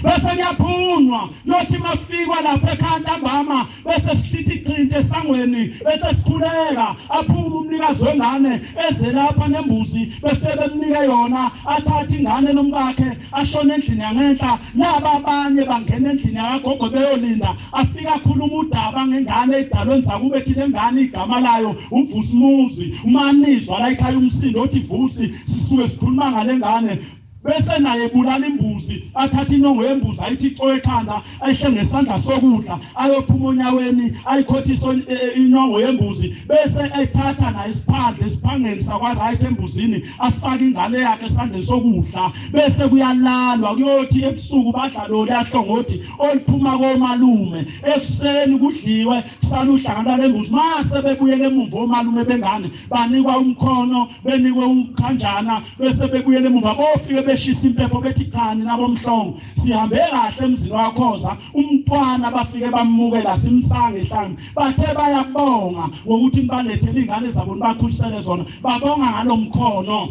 Bese kuyaphunywa yothi mafikwa lapha ekhaya ntambama, bese sihlithi iqhinto esangweni, bese sikhuleka, aphume umnikazi wengane eze lapha nembuzi, bese bemnike yona, athathe ingane nomkakhe ashone endlini yangenhla. Laba abanye bangena endlini yakagogo beyolinda, afika akhuluma udaba ngengane edalwe nzakube, ethi le ngane igama layo uVusimuzi. Uma nizwa la ekhaya umsindo othi Vusi, sisuke sikhuluma ngale ngane. Bese naye ebulala imbuzi, athathe inyongo yembuzi ayithi co ekhanda, ayihle ngesandla sokudla, ayophuma onyaweni, ayikhothise inyongo yembuzi, bese ethatha naye isiphandle esiphangeni sakwa right embuzini, afake ingane yakhe esandleni sokudla, bese kuyalalwa kuyothi ebusuku badla lo liyahlongothi oluphuma komalume, ekuseni kudliwe kusala uhlangana lembuzi. Mase bebuyele emuva omalume bengane banikwa umkhono, benikwe umkhanjana, bese bebuyele emuva bofike beshisa impepho bethi cha nina bomhlongo sihambe kahle emzini wakhoza. Umntwana bafike bamukela simsange ihlangu, bathe bayabonga ngokuthi nibalethele ingane zabo nibakhulisele zona, babonga ngalomkhono.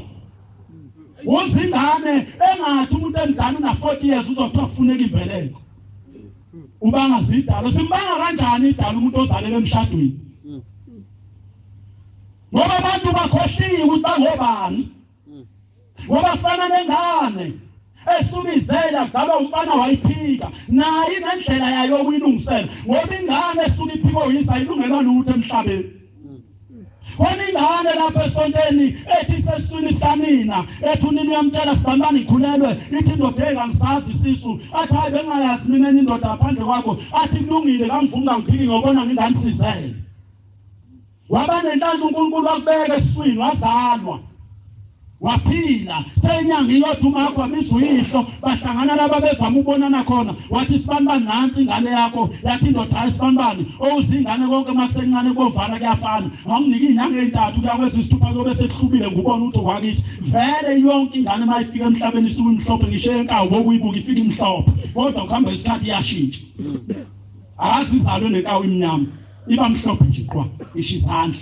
Uzingane engathi umuntu emdala una 40 years uzothiwa kufuneka imbeleko. Ubanga zidalo, simbanga kanjani idalo umuntu ozalele emshadweni? Ngoba abantu bakhohliwe ukuthi bangobani. Ngoba kufana nengane esuke izela zalwa umfana wayiphika, nayo inendlela yayo yokuyilungisela, ngoba ingane esuke iphikwe uyise ayilungelwa lutho emhlabeni. Khona ingane lapha esonteni ethi sesiswini sikanina, ethi unina uyamtshela sibanibani ngikhulelwe, ithi indoda engangisazi isisu, athi hayi bengayazi mina enye indoda ngaphandle kwakho, athi kulungile kangivumi kangiphiki ngiyobona ngingane sizele. Waba nenhlanhla uNkulunkulu wakubeka esiswini wazalwa waphila. The inyanga iyodwa umakho wabiza uyihlo, bahlangana laba bevama ukubonana khona, wathi sibanibani nansi ingane yakho, yathi indoda hayi sibanibani owuzingane konke makusencane kubomvana kuyafana, awunginike iy'nyanga ey'ntathu kuya kwezisithupha kuyobe sekuhlubile ngubona ukuthi okwakithi. Vele yonke ingane uma ifika emhlabeni isuke imhlophe, ngisho enkawu bokuyibuka ifika imhlophe, kodwa kuhamba isikhathi iyashintsha. Akazi izalwe nenkawu imnyama, iba mhlophe nje qwa, isho izandla.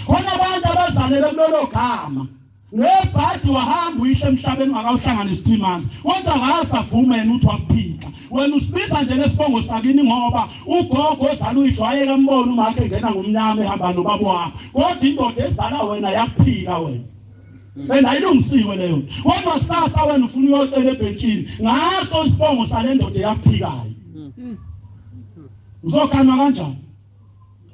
Khona abantu abazalele kulolo gama ngebhadi wahamba uyisho emhlabeni ungakawuhlanganisi 3 months, kodwa akasavume yena ukuthi wakuphika. Wena usibiza nje lesibongo sakini ngoba ugogo ozala uyisho wayeke ambona umakhe engena ngomnyama ehamba nobaba wakho, kodwa indoda ezala wena yakuphika wena. And ayilungisiwe leyo. Kodwa kusasa wena ufuna uyocela ebhentshini ngaso isibongo sale ndoda eyakuphikayo. Uzoganwa kanjani?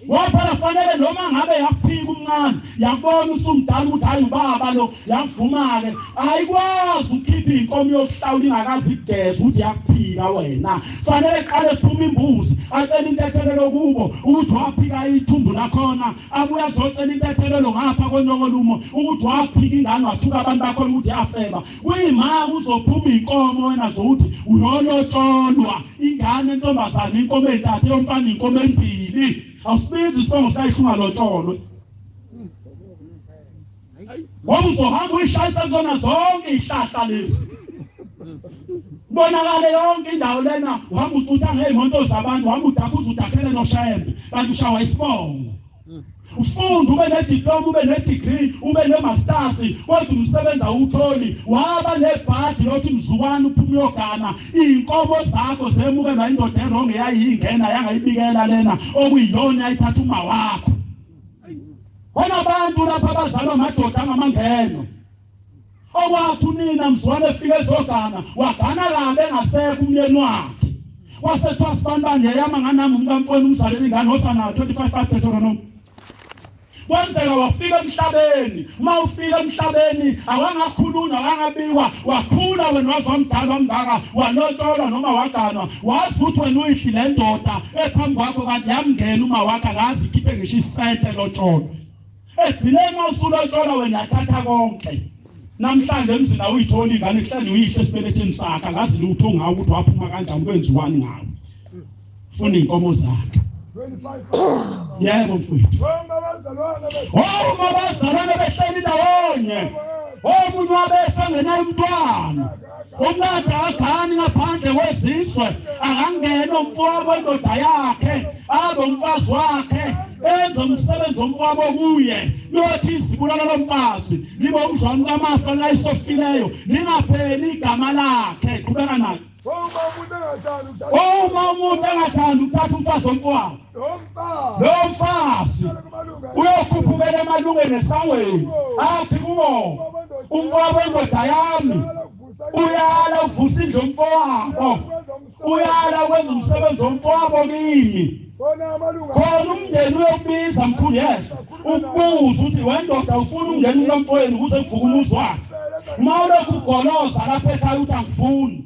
Ngoba phela fanele noma ngabe yakuphika umncane, yakubona usumdala ukuthi hayi ubaba lo, yakuvuma-ke, ayikwazi ukukhipha inkomo yokuhlawula ingakaze igeze ukuthi yakuphika wena. Fanele kuqale kuphume imbuzi, acele intethelelo kubo ukuthi waphika ithumbu lakhona, abuye azocela intethelelo ngapha konyokolumo ukuthi waphika ingane wathuka abantu bakhona ukuthi yafeba. Kuyima uzophuma inkomo wena zokuthi uyolotsholwa ingane entombazane inkomo entathu yomfana inkomo embili. Awusibizi isibongo sayihlo ungalotsholwe. Ngoba uzohamba uyishayisa kuzona zonke izihlahla lezi. Bonakale yonke indawo lena, uhamba ucutha ngey'moto zabantu, uhamba udakhuza udakhele noshembe, kanti ushawa isibongo. Ufunde ube nediploma, ube nedegree, ube nemasters, kodwa umsebenzi awutholi. Waba nebhadi lothi mzukwana uphume uyogana, iy'nkomo zakho zemukelwa indoda eronge eyayingena yangayibikela lena okuyiyona yayithatha uma wakho. Khona abantu lapha abazalwa amadoda angamangeno. Okwathi unina mzukwana efika ezogana, wagana kabi engasekho umyeni wakhe. Wasethiwa sibanibani yeyama nganami umkamfowenu umzaleli ingane osana 25 Deuteronomy. Kwenzeka wafika emhlabeni, uma ufika emhlabeni awangakhulunywa awangabikwa, wakhula wena waze wamdala wamngaka, walotsholwa noma waganwa, wazi ukuthi wena uyihli le ndoda ephambi kwakho kanti yamngena uma wakhe akazi ikhiphe ngisho isente lotsholwa. Egcineni uma usulotsholwa wena yathatha konke. Namhlanje emzini awuyitholi ingane kuhlale uyihlo esibeletheni sakhe, akazi lutho ngawe ukuthi waphuma kanjani kwenziwani ngawe. Funa inkomo zakhe. Yebo mfowethu. Uma abazalwane behleli ndawonye, omunye wabe esengenayo umntwana, umnatha akagani ngaphandle kwezizwe, akangena umfowabo wendoda yakhe, abe umfazi wakhe, enze umsebenzi womfowabo kuye. Kuyothi izibulo lomfazi libe umdlwane kamafa layisofileyo, lingapheli igama lakhe. Qhubeka naye. Uma umuntu engathandi ukuthatha umfazi womfowabo, lowo mfazi uyokhuphukela emalungeni esangweni, athi kuwo, umfowabo wendoda yami uyala ukuvusa indlu yomfowabo, uyala ukwenza umsebenzi womfowabo kimi. Khona umndeni uyokubiza mkhulu, yes, ukubuza ukuthi wendoda ufuna ukungena kumfowenu ukuze kuvuke umuzi wakhe. Uma ulokhu ugoloza lapha ekhaya uthi angifuni,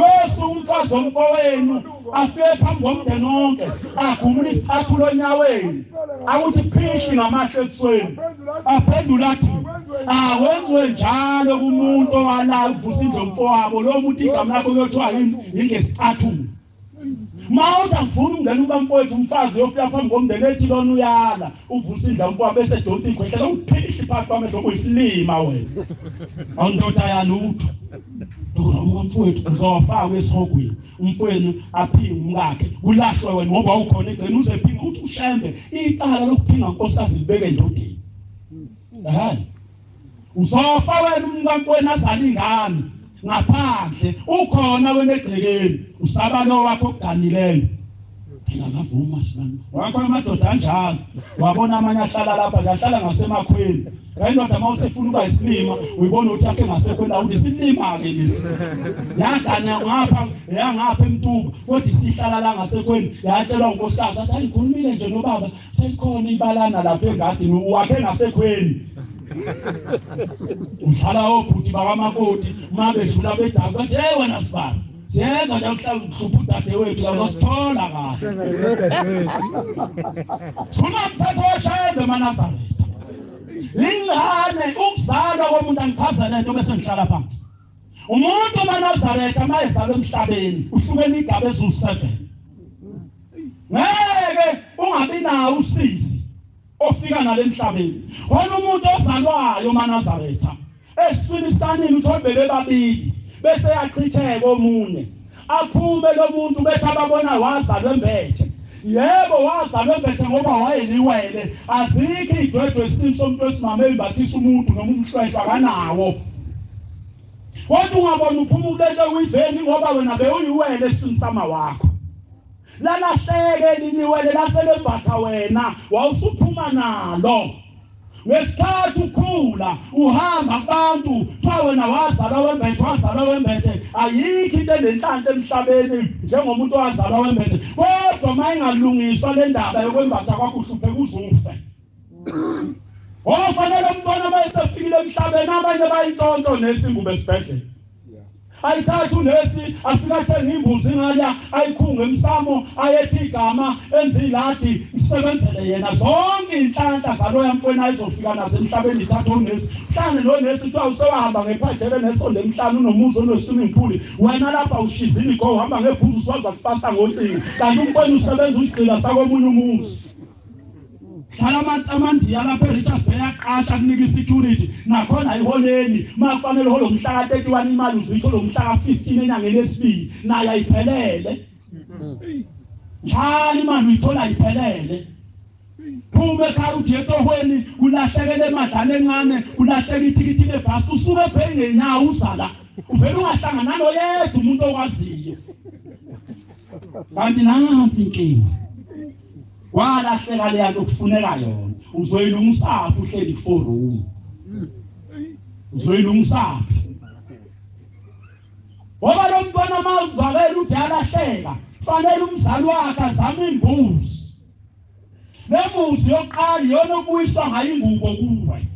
Yesu umfazi womfowenu afike phambi komndeni wonke agumule isicathulo enyaweni akuthi phishi ngamahlo ebusweni, aphendula athi awenziwe njalo kumuntu owala ukuvusa indlu yomfowabo. Lo muntu igama lakho kuyothiwa yini? Indlu esicathulo. Ma uthi angifuni ukungena ukuba mfowethu, umfazi uyofika phambi komndeni ethi lona uyala uvusa indlu yomfowabo bese edonsa ikhwehlela uphishi phakathi kwamehlo, kuyisilima wena, awundoda yalutho. Mfowethu uzofa esihogweni, umfowenu aphinge umkakhe, kulahlwe wena ngoba ukhona egcina uzephinga. Uthi uShembe icala lokuphinga nkosikazi libeke endodeni. Hayi, uzofa wena umkamfowenu azale ingane ngaphandle, ukhona wena egcekeni usaba lo wakho okuganileyo. Engakavuma sibani wakhona amadoda anjalo. Wabona amanye ahlala lapha nje, ahlala ngasemakhweni. Indoda uma usefuna ukuba isilima uyibona ukuthi akhe ngasekhweni la, uthi isilima-ke lesi yagana ngapha yangapha eMtuba, kodwa isihlala la ngasekhweni. Yatshelwa unkosikazi athi hayi ngikhulumile nje nobaba, selikhona ibalana lapha engadini, wakhe ngasekhweni. Udlala obhuti bakamakoti uma bedlula bedaka bathi hey wena sibani, siyenza nje ukuhlala uhlupha udadewethu la, uzosithola kahle. Thuna mthetho weShembe maNazaretha, ingane ukuzalwa komuntu. Angichaze lento bese ngihlala phansi. Umuntu maNazaretha uma ezalwa emhlabeni uhlukene igaba eziwu-7. Ngeke ungabi nawo usizi ofika nale emhlabeni. Khona umuntu ozalwayo maNazaretha esiswini sikanini uthole bebe babili bese yachitheka omunye, aphume lo muntu bethi ababona wazalwa embethe. Yebo wazalwa embethe ngoba wayeliwele. Azikho idwedwe esiswini somuntu wesimame embathisa umuntu noma umhlwehlwe akanawo. Kodwa ungabona uphuma kulento kuyiveni ngoba wena bewuyiwele esiswini sama wakho. Lalahleke elinye iwele laselembatha wena, wawusuphuma nalo. Ngesikhathi ukhula uhamba kubantu kuthiwa wena wazalwa wembethe, wazalwa wembethe. Ayikho into enenhlanhla emhlabeni njengomuntu owazalwa wembethe. Kodwa uma ingalungiswa le ndaba yokwembatha kwakho uhlupheka uzufe. Ofanele umntwana uma esefikile emhlabeni abanye bayintshontsho nesingubo esibhedlela. Ayithathe unesi afika athenga imbuzi ngalya ayikhunge emsamo ayethi igama enze iladi isebenzele yena. Zonke inhlanhla zaloya mfwena ayizofika nazo emhlabeni ithatha unesi. Uhlangane nonesi kuthiwa usewahamba ngephajele nesonto emhlane unomuzi one-swimming pool, wena lapha ushizile go uhamba ngebhuzu uswaza kufasa ngocingo, kanti umfwena usebenza usigqila sakomunye umuzi. Hlala amandiya lapha eRichards Bay aqasha kunika i-security nakhona ayiholeni. Uma kufanele uhole umhla ka-31 imali uzuyithola umhla ka-15 enyangeni yesibili, nayo ayiphelele. Njalo imali uyithola ayiphelele. Phuma ekhaya uthi etohweni kulahlekele emadlana encane, kulahleka ithikithi lebhasi, usuke ebheke ngenyawo uzala uvele ungahlangana nanoyedwa umuntu okwaziyo. Kanti nansi inkinga, walahleka leya nto kufuneka yona. Uzoyilungisaphi uhleli ku-4 room? Uzoyilungisaphi? Ngoba lo mntwana uma uzwakela uthi yalahleka, fanele umzali wakhe azame imbuzi. Le mbuzi yokuqala iyona okubuyiswa ngayo ingubo kuwe.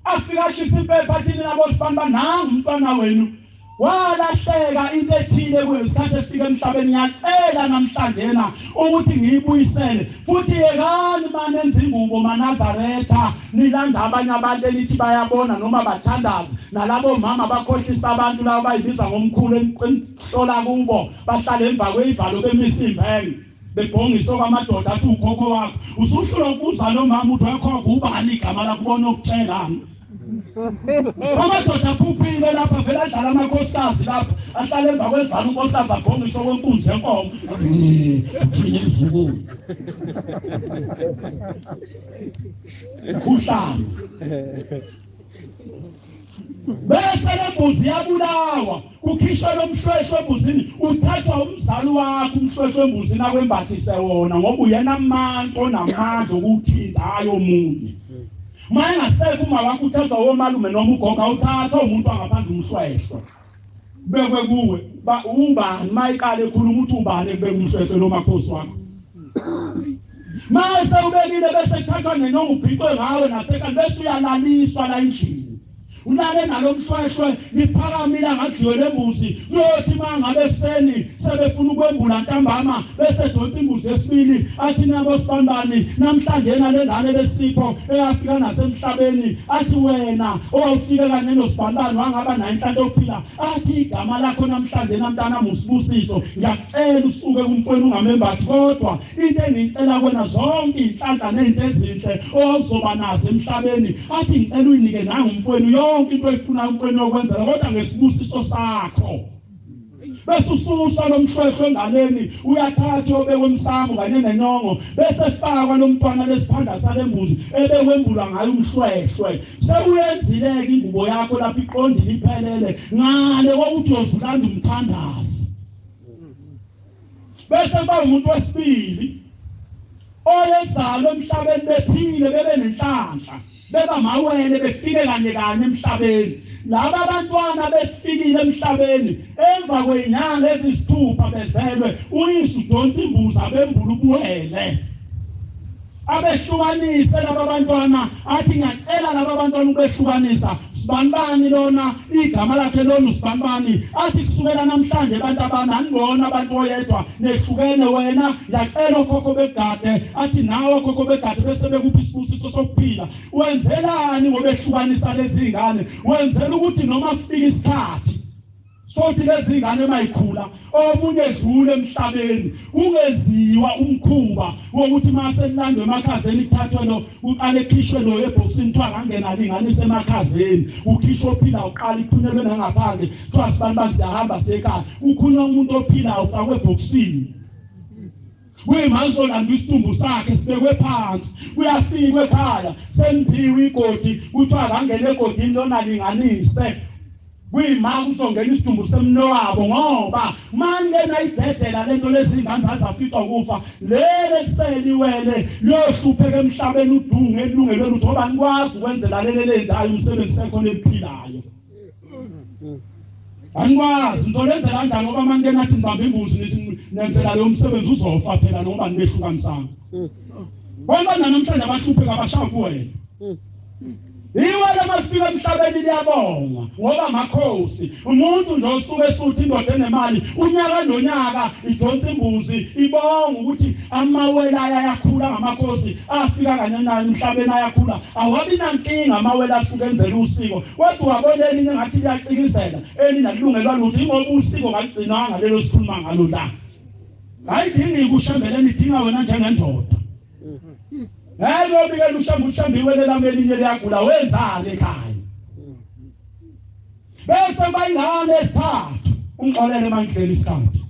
Afika ashisa impepha athi nina bosifana banangu umntwana wenu walahleka into ethile kulesikhathi efika emhlabeni, ngiyacela namhlanje na ukuthi ngiyibuyisele. Futhi yekani manenza ingubo maNazaretha, nilanda abanye abantu enithi bayabona noma bathandaza, nalabo mama bakhohlisa abantu laba bayibiza ngomkhulu enhlola kubo, bahlale emva kweyivalo bemisa imbenge bebhongisa kwamadoda athi ukhokho wakho. Usuhlula ukubuza lo mama uthi wekhokho ubani igama lakho, ubona okutshelani. Amadoda aphuphile lapha vele adlala amakhosikazi lapha, ahlala emva kwezalo unkosikazi abhongise okwenkunzi yenkomo. Uthini mzukulu? Khuhlane. Bese lembuzi yabulawa, kukhishwa lo mhlweshwe embuzini, uthathwa umzali wakho umhlweshwe embuzini akwembathise wona ngoba uyena amanto onamandla okuthinta hayi omunye. Uma engasekho uma wakho uthathwa womalume noma ugogo, awuthathwa umuntu wangaphandle umhlwehlwe. Kubekwe kuwe, ubani uma iqala ekhuluma uthi ubani ekubeka umhlwehlwe lo makhosi wakho. Mase ubekile bese kuthathwa nenongo ubhicwe ngawe nasekhanda bese uyalaliswa la endlini. Ulale nalomhlwehlwe liphakamile angadliwe lembuzi. Kuyothi mangabe ekuseni sebefuna ukwembula ntambama bese donsa imbuzi yesibili athi nabo sibambani namhlanje nalengane lesipho eyafika nasemhlabeni athi wena owawufike kanye nosibambani wangaba nayo inhlanhla yokuphila athi igama lakho namhlanje namntana musibusiso ngiyacela usuke kumfweni ungamembathi kodwa into engiyicela kwena zonke inhlanhla nezinto ezinhle owawuzoba nazo emhlabeni athi ngicela uyinike nangumfweni yonke into oyifuna umfweni yokwenzela kodwa ngesibusiso sakho. Bese ususa lomhlwehlwe enganeni uyathatha obekwe emsamo kanye nenyongo bese fakwa lomntwana lesiphanda salembuzi ebekwembulwa ngayo umhlwehlwe. Sewuyenzileke ingubo yakho lapho iqondile iphelele ngale kokuthi uyozulanda umthandazi. Bese kuba umuntu wesibili oyezalwa emhlabeni bephile bebe nenhlanhla beba mawele befike kanye kanye emhlabeni. Laba abantwana befikile emhlabeni emva kwezinyanga ezisithupha bezelwe uyise udonsa imbuzi abembula ubuwele abehlukanise laba bantwana athi ngiyacela laba bantwana ukubehlukanisa sibanibani lona igama lakhe lona usibanibani athi kusukela namhlanje abantu abami anibona abantu oyedwa nehlukene wena ngiyacela okhokho begade athi nawe okhokho begade bese bekuphi isibusiso sokuphila. Wenzelani ngobehlukanisa lezi ngane? Wenzela ukuthi noma kufika isikhathi sothi lezi ngane mayikhula omunye edlule emhlabeni kungeziwa umkhuba wokuthi mase kulandwe emakhazeni kuthathwe lo uqale ekhishwe lo ebhokisini kuthiwa angangena linganise emakhazeni ukhishwe ophila uqala iphunyelwe nangaphandle kuthiwa sibani siyahamba sekhaya ukhunywa umuntu ophilayo ufakwe ebhokisini. Kuyimanje solanda isidumbu sakhe sibekwe phansi kuyafikwa ekhaya semphiwe igodi kuthiwa akangena egodini lona linganise kuyima kuzongena isidumbu semnowabo ngoba manje idedela lento lezingane zazaficwa kufa lele kuseliwele liyohlupheka emhlabeni udunge elungelweni ukuthi ngoba nikwazi ukwenzela lele lendawo umsebenzi sekhona eliphilayo. Anikwazi nizolenzela kanjani ngoba manje nathi nibamba imbuzi nithi nenzela lo msebenzi uzofa phela noma nibehlukanisana. Bonke namhlanje abahlupheka abashaya kuwena. Iwele mafika emhlabeni liyabongwa ngoba amakhosi umuntu nje osuke esuthi indoda enemali unyaka nonyaka idonsa imbuzi ibonga ukuthi amawele ayakhula ngamakhosi afika kanye nayo emhlabeni ayakhula awabi nankinga amawele asuke enzela usiko kodwa wabona elinye ngathi liyacikizela elinye alilungelwa lutho ingoba usiko kaligcinwanga lelo sikhuluma ngalo la. Ayidingi kushembeleni idinga wena njengendoda. Hayi lobikela ushamba ushambiwe lami elinye liyagula wenzani ekhaya. Bese bayingane esithathu ungixolele mangidlela isikhathi.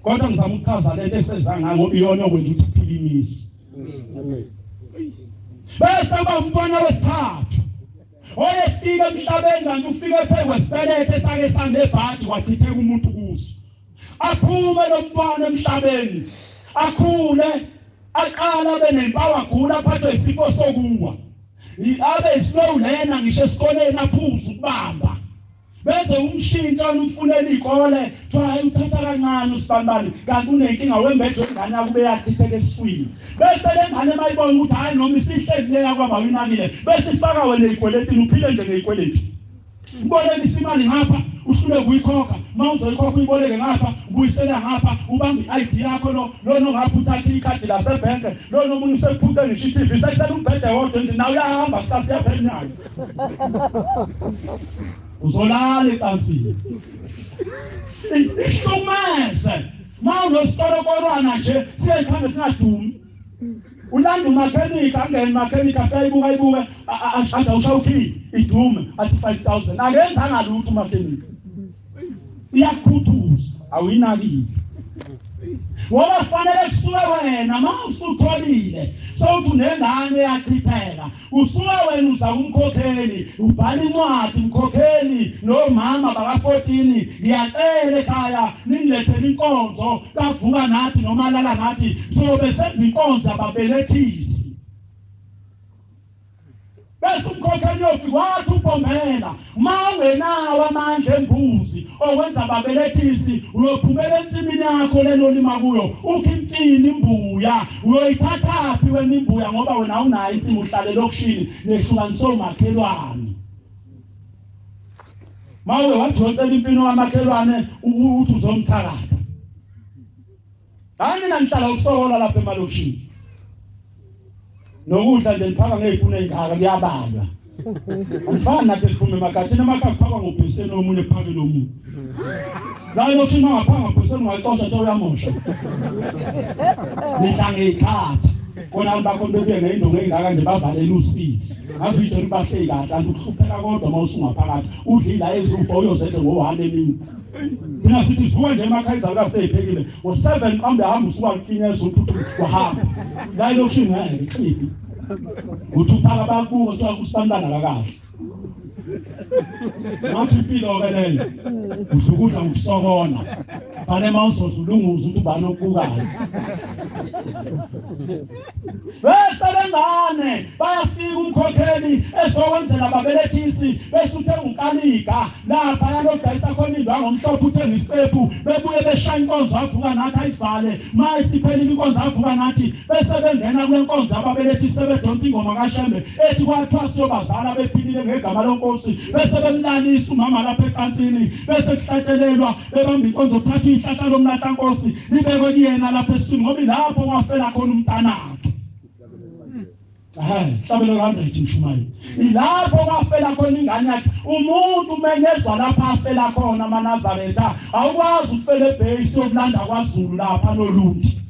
Kodwa ngizama ukuchaza lento eseza ngayo ngoba iyona okwenza ukuthi uphile imizi. Bese kuba umntwana wesithathu oyefika emhlabeni kanti ufike phezu kwesibelethe esake sanebhadi kwachitheka umuntu kuso. Aphume lo mntwana emhlabeni akhule aqala abe nempawu agula aphathwe isifo sokuwa abe slow lena ngisho esikoleni aphuze ukubamba bese umshintsha umfunela izikole kuthiwa uthatha kancane usibanibani kanti unenkinga wembethe ingane yakube yachitheka esiswini bese lengane mayibona ukuthi hayi noma isihleli leya kwaba uyinakile bese ifaka wena ezikweletini uphile nje ngezikweleti ubolekisa imali ngapha uhlule kuyikhokha uma uzoyikhokha uyiboleke ngapha ubuyisela ngapha ubambe i-ID yakho lo lona ngapha uthatha ikhadi lasebhenke lona omunye usekuphuce ngisho i-TV sekusele umbhede wodwa nje nawe uyahamba kusasa iyaphela inyanga uzolala ecansini ihlukumeze ma unositorokorwana nje siyekhambe singadumi ulanda umakhenika angene umakhenika asayibuka ibuke athi awushawukhiye idume athi 5000 akenzanga lutho umakhenika iyakukhuthuza awuyinakile ngoba kufanele kusuke wena ma usutholile sewuthi unengane eyachitheka usuke wena uza kumkhokheli ubhala incwadi mkhokheli nomama baka-14 ngiyacela ekhaya ningilethele inkonzo kavuka nathi noma lala nathi sobe senza inkonzo ababelethisi. Bese umkhokheli uyofika wathi ubhombela uma ungenawo amandla embuzi okwenza babelethisi uyophumela ensimini yakho lelo lima kuyo ukho imfini imbuya uyoyithathaphi wena imbuya ngoba wena awunayo insimi uhlale elokishini nehlukaniswe umakhelwane. Mawe wathi wocela impilo kamakhelwane uthi uzomthakatha. Hayi mina ngihlala ukusokola lapha emalokishini. Nokudla nje niphaka ngey'punu ey'ngaka kuyabalwa. Angifani nathi siphume emakhaya, thina emakhaya kuphakwa ngobheseni omunye kuphakele omunye. La elokishini uma ungaphaka ngobheseni ungayixosha kuthiwa uyamosha. Nidla ngey'khathi. Kona abantu bakho bebuye ngey'ndongo ey'ngaka nje bavalele usizi. Ngaze uyitshela ukuthi bahleli kahle kanti ukuhlupheka kodwa uma usungaphakathi udla ila eziwufa uyozenze ngo-1 emini. Thina sithi sivuka nje emakhaya izalukazi seyiphekile ngo-7 qambe hamba usuka kufinyeza uphuthu wahamba. La elokishini ngeke ixhibi. Uthi uphaka bakubuka kuthiwa usibantwana kakahle. Ngathi impilo-ke leyo udla ukudla ngokusokona. Fanele uma uzodlula unguze ukuthi ubani okubukayo. Bese lengane bayafika umkhokheli ezokwenzela ababelethisi bese uthenga unkaliga lapha yalodayisa khona indwangu omhlophe uthenga isicephu bebuye beshaya inkonzo avuka nathi ayivale ma isiphelile inkonzo avuka nathi bese bengena kule nkonzo ababelethisi sebedonsa ingoma kaShembe ethi kwathiwa siyobazala bephilile ngegama lenkosi bese bemlalisa umama lapha ecansini bese kuhlatshelelwa bebamba inkonzo kuthathwa ihlahla lomlahlankosi libekwe kuyena lapha esiswini ngoba ilapho kwafela khona umntanakhe. Hlabelo 100 mshumayeli. Ilapho kwafela khona ingane yakhe. Umuntu umenyezwa lapha afela khona amaNazaretha. Awukwazi ukufela ebase yokulanda kwaZulu lapha noLundi.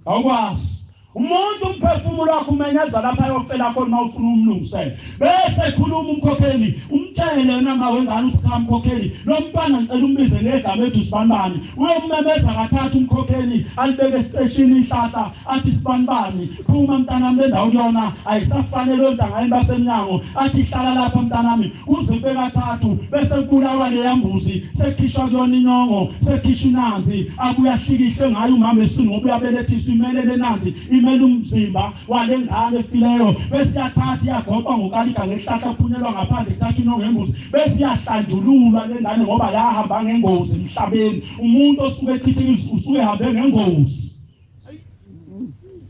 Awukwazi. Umuntu umphefumulo wakhe umenyezwa lapha ayofela khona uma ufuna umlungisele. Bese khuluma umkhokheli, umtshele wena ma wengane uthi cha mkhokheli, lo mntwana ngicela umbize ngegama ethi usibanibani. Uyomemeza kathathu umkhokheli, alibeke esiteshini ihlahla athi sibanibani, phuma mntanami le ndawo kuyona ayisakufanele ontangayeni basemnyango, athi hlala lapha mntanami kuze kube kathathu bese kubulawa leya mbuzi sekukhishwa kuyona inyongo sekukhishwa inanzi abuye ahlikihle ngayo umama esini ngoba uyabelethisa imelele nanzi imele umzimba walengane efileyo bese iyathatha iyagoqwa ngokalika ngehlahla kuphunyelwa ngaphandle kuthatha inyongo embuzi bese iyahlanjululwa lengane ngoba yahamba ngengozi emhlabeni. Umuntu osuke echithile usuke ehambe ngengozi.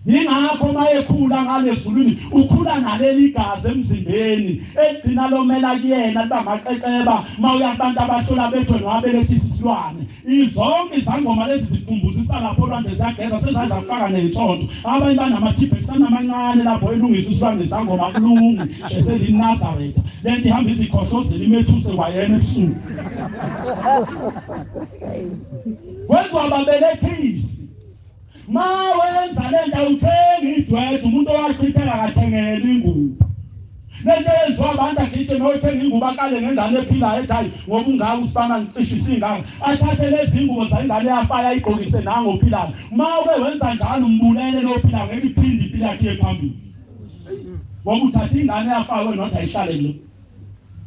Yingakho mayekhula ngalezulwini ukhula naleli gazi emzimbeni egcina lomela kuyena liba maqeqeba mawuya kubantu abahlola bethwe nowabelethisa isilwane. Izonke izangoma lezi zikhumbuzisa lapho olwandle ziyageza sezaza kufaka ney'nsonto. Abanye banamathibhekisi anamancane lapho elungisa isilwane izangoma kulungi eselinazaretha. Lento ihamba izikhohlozela imethuse kwayena ebusuku. Wenziwa ababelethisi. Ma wenza lento awuthengi idwedwe, umuntu owachitheka akathengeli ingubo. Lento eyenziwa abantu agijime oyothenga ingubo akale ngengane ephilayo ethi hayi ngoba ungaka usibana ngicishisa ingaka, athathe lezi ingubo zayingane yafaya ayigqokise nango ophilayo. Ma ube wenza njalo umbulele lo ophilayo ngeke iphinde impilo yakhe iye phambili. Ngoba uthatha ingane yafakwe nodwa ayihlale kulo.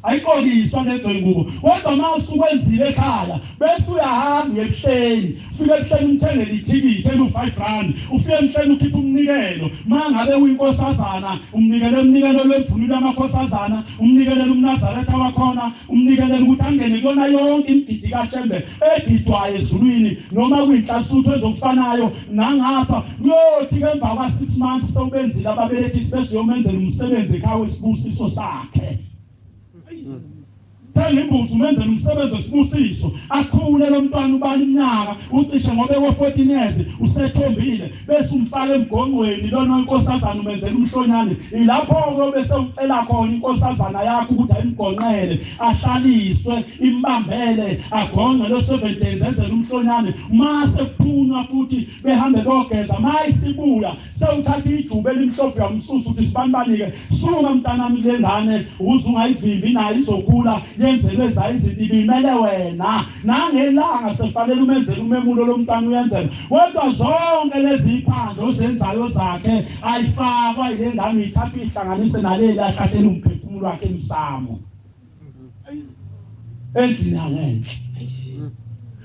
Ayiqokiswa lezo ingubo. Kodwa uma usukwenzile ekhaya bese uyahamba uye ebuhleni, ufike ebuhleni umthengele ithikithi elu-5 rand, ufike emhleni ukhiphe umnikelo. Uma ngabe uyinkosazana umnikele umnikelo lwemvunulo yamakhosazana, umnikelele umNazaretha wakhona, umnikelele ukuthi angene kuyona yonke imigidi kaShembe egidwayo ezulwini noma kuyinhlasuthu ezokufanayo nangapha. Kuyothi ke emva kwa-6 months sewubenzile ababelethisi bese uyomenzela umsebenzi ekhaya wesibusiso sakhe. Thenga imbuzi umenzele umsebenzi wesibusiso, akhule lo mntwana ubala iminyaka ucishe ngoba ewo-14 years usethombile, bese umfaka emgonqweni lona inkosazana umenzela umhlonyane. Ilapho-ke bese ucela khona inkosazana yakho ukuthi ayimgonqele, ahlaliswe, imbambele, agonqe lo 7 days enzele umhlonyane. Mase kuphunywa futhi behambe beyogeza, ma isibuya sewuthatha ijuba elimhlophe uyamsusa uthi sibanibani-ke, suka mntanami kule ngane ukuze ungayivimbi nayo izokhula yenzelwe zayo izinto ibimele wena. Nangelanga sekufanele umenzele umemulo lo mntwana uyenzela. Kodwa zonke lezi iphandle ozenzayo zakhe ayifakwa yile ngane, uyithatha uyihlanganise naleli ahlahlela umphefumulo wakhe emsamo endlini yangenhla.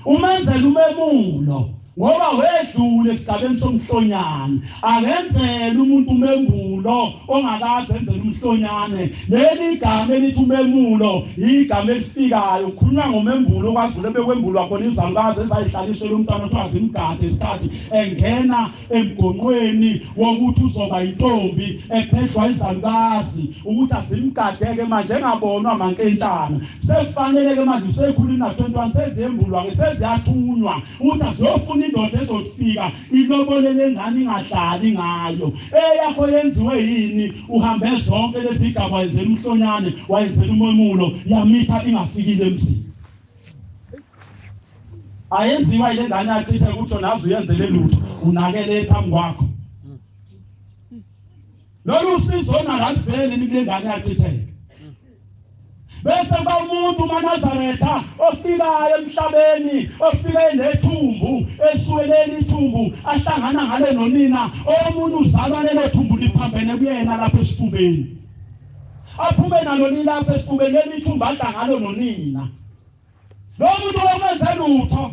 Umenzele umemulo. Ngoba wedlule esigabeni somhlonyane. Akenzele umuntu umembulo ongakaze enzele umhlonyane. Leli igama elithi umemulo igama elifikayo, kukhulunywa ngomembulo kwaZulu bekwembulwa khona izalukazi ezayihlaliswe lo mntwana kuthiwa zimgade isikhathi engena emgonqweni wokuthi uzoba intombi ephehlwa izalukazi ukuthi azimgadeke manje engabonwa mankentshana. Sekufanele ke manje usekhulile na 21 seziyembulwa ke seziyathunywa ukuthi azofuna indoda ezofika ilobolele ngane ingahlali ngayo. Eyakho yenziwe yini? Uhambe zonke lezi igaba wayenzela umhlonyane, wayenzela umemulo, yamitha ingafikile emzini. Ayenziwa ile ngane yachitha ukuthi nazo uyenzele lutho, unakele phambi kwakho. Lolu sizo naliveli kule ngane yachitheka. Bese kuba umuntu maNazaretha ofikayo emhlabeni, ofike nethumbu, esukeleni ithumbu, ahlangana ngale nonina, omunye uzalwa lelo thumbu liphambene kuyena lapha esifubeni. Aphume nalo lilapha esifubeni leli thumbu adla ngalo nonina. Lo muntu owenze lutho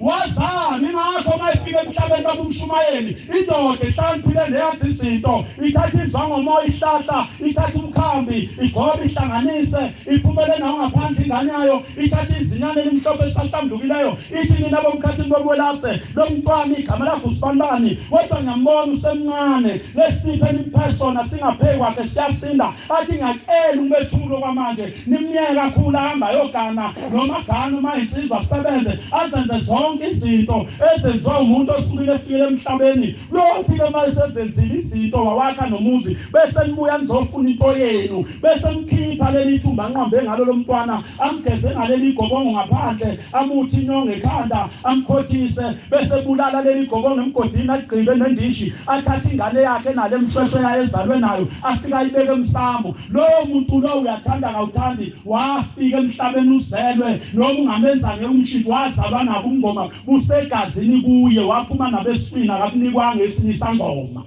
wazama ingakho mayifika emhlabeni babumshumayeli indoda ehlakaniphile neyazi izinto ithatha izwangomoya ihlahla ithatha umkhambi igobe ihlanganise iphumele nawo ngaphandle ingane yayo ithatha izinyane elimhlophe esahlambukileyo ithi nina bomkhathini bokwelase lo mntwana igama lakho usibanibani kodwa ngiyambona usemncane lesiphe nimphesona singapheki kwakhe siyasinda athi ngiyacela umethulo kwamanje nimyeke kakhulu ahamba ayogana noma gana uma insizwa asebenze azenze zonke izinto ezenziwa umuntu osukile efikile emhlabeni. Lothi ke manje sezenzile izinto wawakha nomuzi bese nibuya nizofuna into yenu bese nikhipha leli thumba anqambe ngalo lomntwana amgeze ngaleli gobongo ngaphandle amuthi inyongo ekhanda amkhothise bese bulala leli gobongo emgodini agqibe nendishi athathe ingane yakhe nale mhlwehlwe yayo ezalwe nayo afika ayibeke emsamo. Lowo muntu lo uyathanda kawuthandi wafika emhlabeni uzelwe noma ungamenza ngeumshidi wazalwa nabo umngoma busegazini kuye waphuma nabeswina akabunikwanga esinye isangoma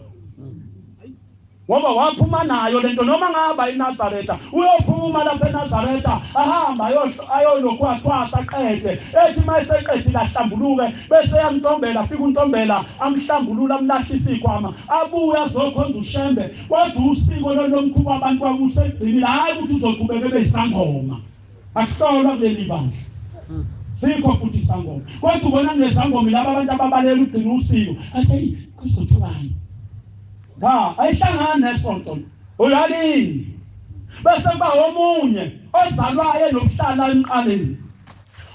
ngoba waphuma nayo lento noma ngaba iNazaretha uyophuma lapha eNazaretha ahamba ayolokhu athwasa aqede ethi mayeseqedile ahlambuluke bese yamntombela afika untombela amhlambulula amlahlisa ikhwama abuye azokhonza uShembe. Kodwa usiko lomkhuba abantu kwakusegcinile hayi ukuthi uzoqhubeka ebe isangoma akuhlolwa kuleli bandla sikho futhi isangoma. Kodwa ubona kunezangoma laba abantu ababalela ugcina usiko athi kuzothukani cha ayihlangani nesonto uyalini. Bese kuba omunye ozalwayo nokuhlala emqaleni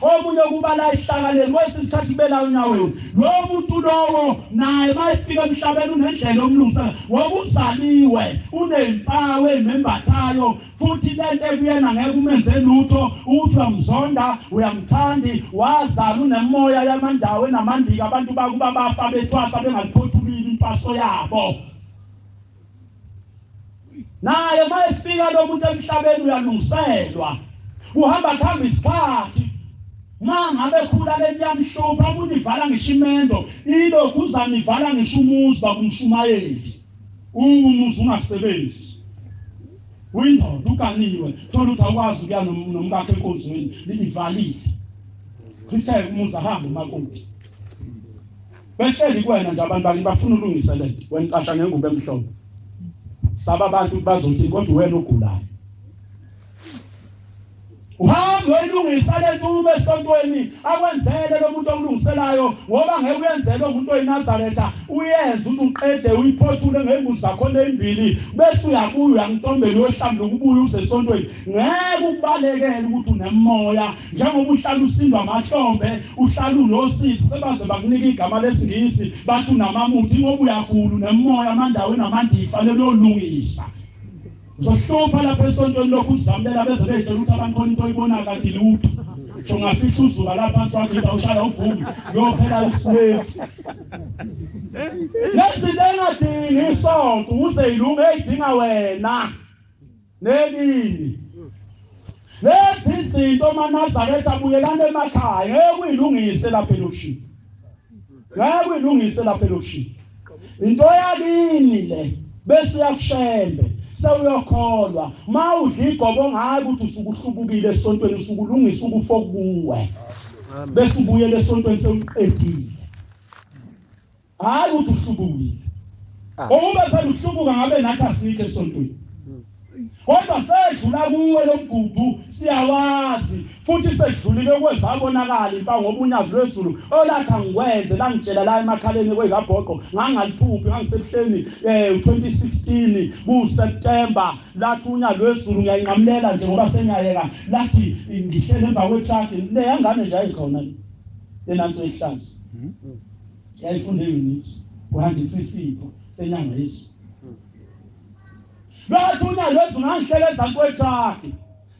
omunye kuba la ihlakaleni kwesinye isikhathi bela unyaweni lo muntu lowo naye mayefika emhlabeni unendlela omlungisela ngoba uzaliwe unempawu emembathayo futhi lento ekuyena ngeke umenze lutho uthi uyamzonda uyamthandi wazala unemoya yamandawo enamandika abantu bakuba bafa bethwasa bengaliphothulile intwaso yabo. Naye mayefika lo muntu emhlabeni uyalungiselwa kuhamba kuhamba isikhathi mangabe khula lento yamhlupha omunye ivala ngisho imendo ilokhu uzanivala ngisho umuzi bakumshumayeli umuzi ungasebenzi uyindoda uganiwe thola ukuthi awukwazi ukuya nomkakho enkonzweni ivalile chitheke umuzi ahambe umakoti behleli kuwena nje abantu bakini bafuna ulungise lento wena ucasha ngengubo emhlophe saba abantu bazothi kodwa wena ogulayo uhambe uyilungisa lento ume esontweni akwenzele lo muntu okulungiselayo ngoba ngeke uyenzele umuntu oyiNazaretha uyenze uthi uqede uyiphothule ngembuzi zakho ezimbili bese uyabuya uyantombela uyohlambuluka ubuye uze esontweni. Ngeke ukubalekele ukuthi unemoya njengoba uhlala usindwa amahlombe uhlala unosisi sebaze bakunika igama lesingisi bathi unamamuthi ngoba uyagula unemoya amandawo enamandiki fanele uyolungisa. Uzohlupha lapha esontweni lokhu uzamulela beze beyitshela ukuthi abantu khona into oyibona kanti lutho sho ngafihla uzuba lapha phansi wakho ushaya uvumi uyophela isilethu. Lezinto engadingi isonto ukuze ilunge eyidinga wena nelini. Lezi izinto maNazaretha buyelana emakhaya ngeke uyilungise lapha elokishini ngeke uyilungise lapha elokishini into yakini le bese uyakushembe sewuyokholwa mawudla igobo ngayi ukuthi usukuhlubukile esontweni usukulungisa ukufa kuwe bese ubuyele esontweni sewuqedile. Hayi ukuthi uhlubukile. Ukube phela uhlubuka ngabe nathi asikho esontweni. Kodwa sedlula kuwe lo mgudu siyawazi futhi sedlulile kwezabonakala impawu ngoba unyazi lwezulu olathi angikwenze langitshela la emakhaleni kwekabhoqo ngangaliphuphi ngangisebuhleni 2016 ku September lathi unyazi lwezulu ngiyayinqamulela nje ngoba sengiyayeka lathi ngihlele emva kwetruck le yangane nje ayikhona lenanso ihlazi yayifunda eUnits kuhanjiswa isipho senyanga yesu. Lathi unyazi lwezulu ngangihlele ezansi kwetruck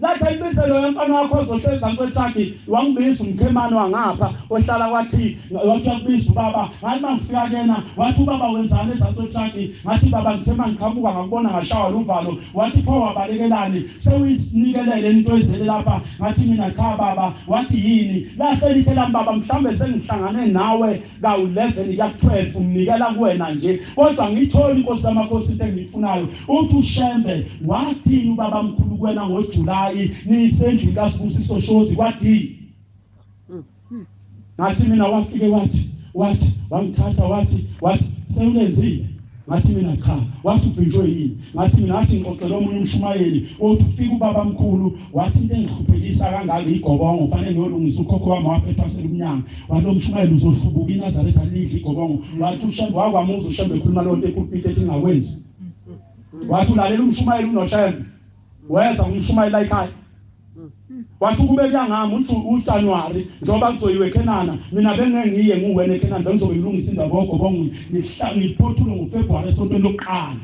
lathi ayibize loyo mfana wakho ozohlala ezansi kwetruck wangibiza umkhemane wangapha ohlala kwathi wathi uyakubiza ubaba. Ngathi mangifika kena wathi ubaba wenzani ezansi kwetruck? Ngathi baba ngithe mangiqhamuka ngakubona ngashawa luvalo. Wathi pho wabalekelani sewuyisinikelele into ezele lapha? Ngathi mina cha baba. Wathi yini? Lase lithe lami baba mhlambe sengihlangane nawe ka-11 ka-12 umnikela kuwena nje kodwa ngiyitholi inkosi yamakhosi into engiyifunayo. Uthi uShembe wathini ubaba mkhulu kuwena ngoJulayi nisendlini kaSibusiso Shozi kwa-D? Ngathi mina wafike wathi wangithatha wathi sewulenzile? Ngathi mina cha. Wathi uvinjwe yini? Ngathi mina ngathi ngixoxela omunye umshumayeli othi ufika ubaba mkhulu wathi into engihluphekisa kangaka igobongo kufanele ngiyolungisa ukhokho wami waphethwasela umnyanga. Wathi lo mshumayeli uzohlubuka iNazaretha lidla igobongo. Wathi uShembe wakwamuza uShembe ekhuluma lonto epulpit ethi ngakwenzi. Wathi ulalela umshumayeli unoShembe weza umshumayeli la ekhaya. Wathi kube kuyangami uthi uJanuary njengoba kuzoyiwe eKenana mina bengeke ngiye nguwena eKenana bengizobe ngilungisa indaba yogobongo ngiphothule ngoFebruary esontweni lokuqala.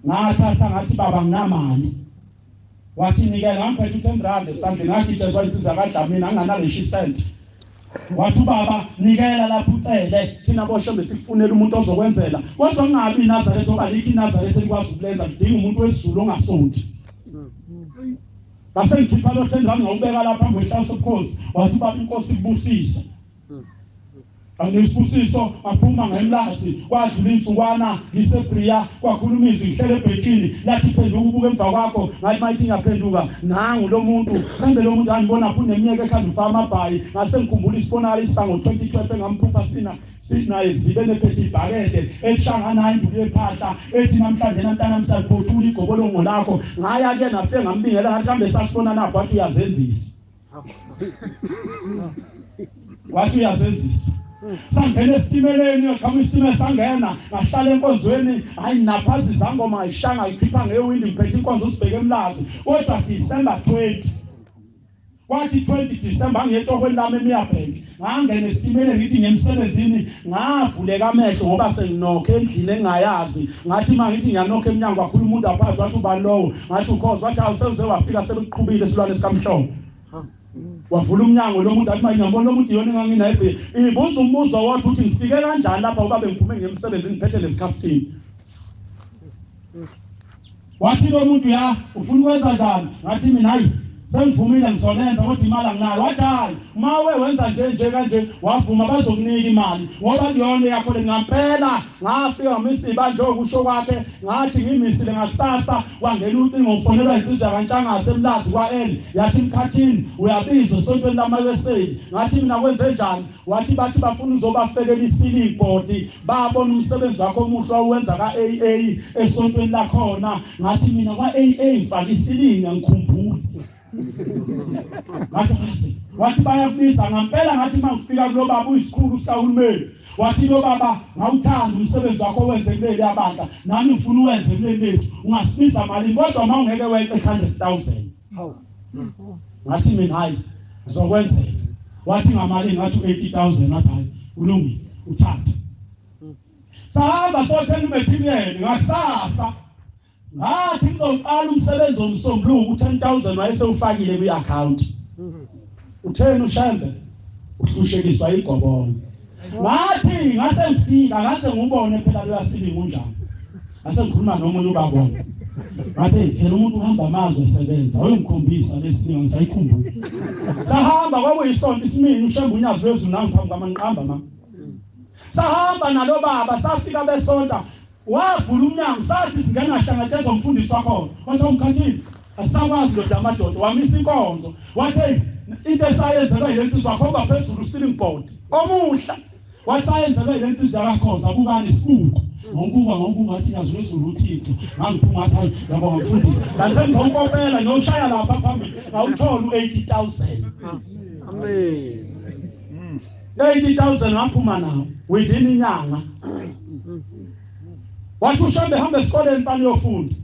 Ngathatha ngathi baba nginamali. Wathi nikela ngiphethe u10 rand esandleni ngagijezwa insizwa kaDlamini anginganalisho isenti. Wathi ubaba nikela lapho ucele thina boShembe sikufunela umuntu ozokwenzela kodwa kungabi iNazaretha ngoba likho iNazaretha elikwazi ukulenza kudinga umuntu wesiZulu ongasonti. Ngase ngikhipha lo 10 rand ngawubeka lapha phambi kwesihlalo sobukhosi. Wathi ubaba inkosi ikubusise. Angisibusiso aphuma ngemlazi kwadlula insukwana ngiseBria kwakhuluma izwi ngihlele ebhentshini lathi phenduka ubuke emva kwakho. Ngathi mayithi ngiyaphenduka nangu lo muntu kambe lo muntu angibona kunemiyeke ekhanda ufa amabhayi. Ngase ngikhumbula isibonakaliso sango 2012 engamphupha sina ezibe nephethe ibhakede elishangana induku yephahla ethi namhlanje namntana msaliphothula igobolongo lakho. Ngaya ke nafike ngambingela ngathi kambe sasibona napho. Wathi uyazenzisa. Wathi uyazenzisa. Sangena esitimeleni qhamuka isitimela sangena ngahlala enkonzweni hayi naphazi izangoma ngayishanga ngikhipha ngewindi ngiphethe inkonzo usibheke eMlazi. Kodwa December 20 kwathi 20 December ngiyetohweni lami eMiyabank ngangena esitimeleni ngithi ngiyemsebenzini ngavuleka amehlo ngoba senginokhe endlini engayazi. Ngathi mangithi ngiyanokha emnyango kakhulu umuntu aphakathi wathi ubani lowo? Ngathi ukhozi. Wathi awusewuze wafika sebekuqhubile isilwane sikamhlongo. Wavula umnyango lo muntu athi manje ngiyabona lo muntu iyona enganginayo ibuza umbuzo wathi uthi ngifike kanjani lapha ngoba bengiphume ngiyemsebenzini ngiphethe lesikhaftini. Wathi lo muntu ya ufuna ukwenza njani? Ngathi mina hayi sengivumile ngizolenza kodwa imali anginayo. Wathi hayi mawe wenza nje nje kanje wavuma bazokunika imali ngoba kuyona yakho le. Ngampela ngafika ngamisiba nje okusho kwakhe ngathi ngimisile ngakusasa wangena ucingo ngifonelwa insizwa kaNtshangase eMlazi kwa-L yathi mkhathini uyabizwa esontweni lamaWeseli. Ngathi mina kwenze njani? Wathi bathi bafuna uzobafekela i-ceiling board babona umsebenzi wakho omuhle owenza ka-AA esontweni lakhona. Ngathi mina kwa-AA ngifaka isilingi angikhumbuli. Ngathi wathi bayakubiza ngampela. Ngathi mangifika kulo baba uyisikhulu sikahulumeni. Wathi lo baba ngawuthanda umsebenzi wakho owenze kuleli abandla nami ngifuna uwenze kuleli lethu ungasibiza malini kodwa uma ungeke weqe 100,000. Ngathi mina hayi ngizokwenzela. Wathi ngamalini? Ngathi 80,000. Wathi hayi ulungile uthathe. Sahamba sothenga imaterial ngakusasa. Ngathi ngizoqala umsebenzi womsombuluko u10,000 wayesewufakile kwi-account. Utheni uShembe? Uhlushekiswa igobongo. Ngathi ngase ngifika ngathi ngubone phela luyasilinga unjani. Ngase ngikhuluma nomunye ubabona. Ngathi phela umuntu uhamba amazwe esebenza uyongikhombisa lesilinga ngisayikhumbula. Sahamba kwakuyisonto isimini uShembe unyazi lwezulu nangiphambi kwamanqamba ma. Sahamba nalo baba safika besonta wavula umnyango sathi singena ngahlangatshezwa umfundisi wakhona. Wathi umkhathini asakwazi lo damadoda wamisa inkonzo. Wathi into esayenzelwa yile nsizwa khomba phezulu ceiling board omuhla. Wathi ayenzelwe le nsizwa yakakhoza bukani isibuko. Ngonkuka ngathi yazi wezulu uThixo. Ngangiphuma ngathi hayi ngiyabonga mfundisi. Ngasenza ukopela ngiyoshaya lapha phambili ngawuthola u80,000. Amen. 80,000 ngaphuma nawo within inyanga. Wathi uShembe hamba esikoleni mfana uyofunda.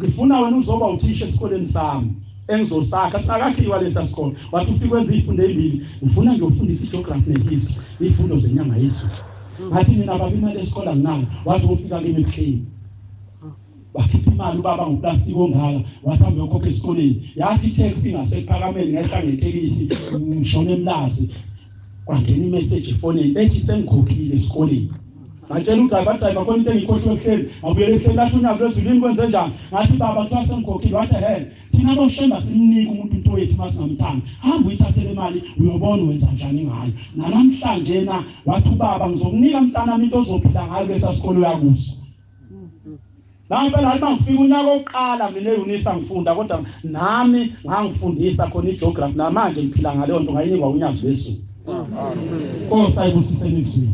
Ngifuna wena uzoba uthisha esikoleni sami engizosakha singakakhiwa lesa sikole. Wathi ufike wenza izifundo ezimbili, ngifuna nje ufundise igeography nehistory, izifundo zenyanga yezulu. Ngathi mina baba imali yesikole anginayo. Wathi ufika kimi ebuhleni. Wakhipha imali ubaba ngoplastic ongaka, wathi hambe uyokhokha esikoleni. Yathi itaxi ingasephakameni ngehla ngetekisi ngishona eMlazi. Kwangena imessage efonini ethi sengikhokhile esikoleni. Ngatshela udriver, driver khona into engikhohliwe ebuhleni. Ngabuyela ebuhleni lathi unyaka lwezulwini kwenze njani? Ngathi baba kuthiwa sengikhokhile. Wathi he, thina boShembe simnika umuntu into yethu masingamthandi. Hamba uyithathele imali uyobona wenza njani ngayo. Namhlanje na wathi ubaba ngizokunika mntanami into ozophila ngayo lesa sikole uyakuso. Ngempela hayi mangifika unyaka oqala mina eUnisa ngifunda kodwa nami ngangifundisa khona igeography namanje ngiphila ngaleyo nto ngayinikwa unyazi lwezulu. Nkosi ayibusise izwi.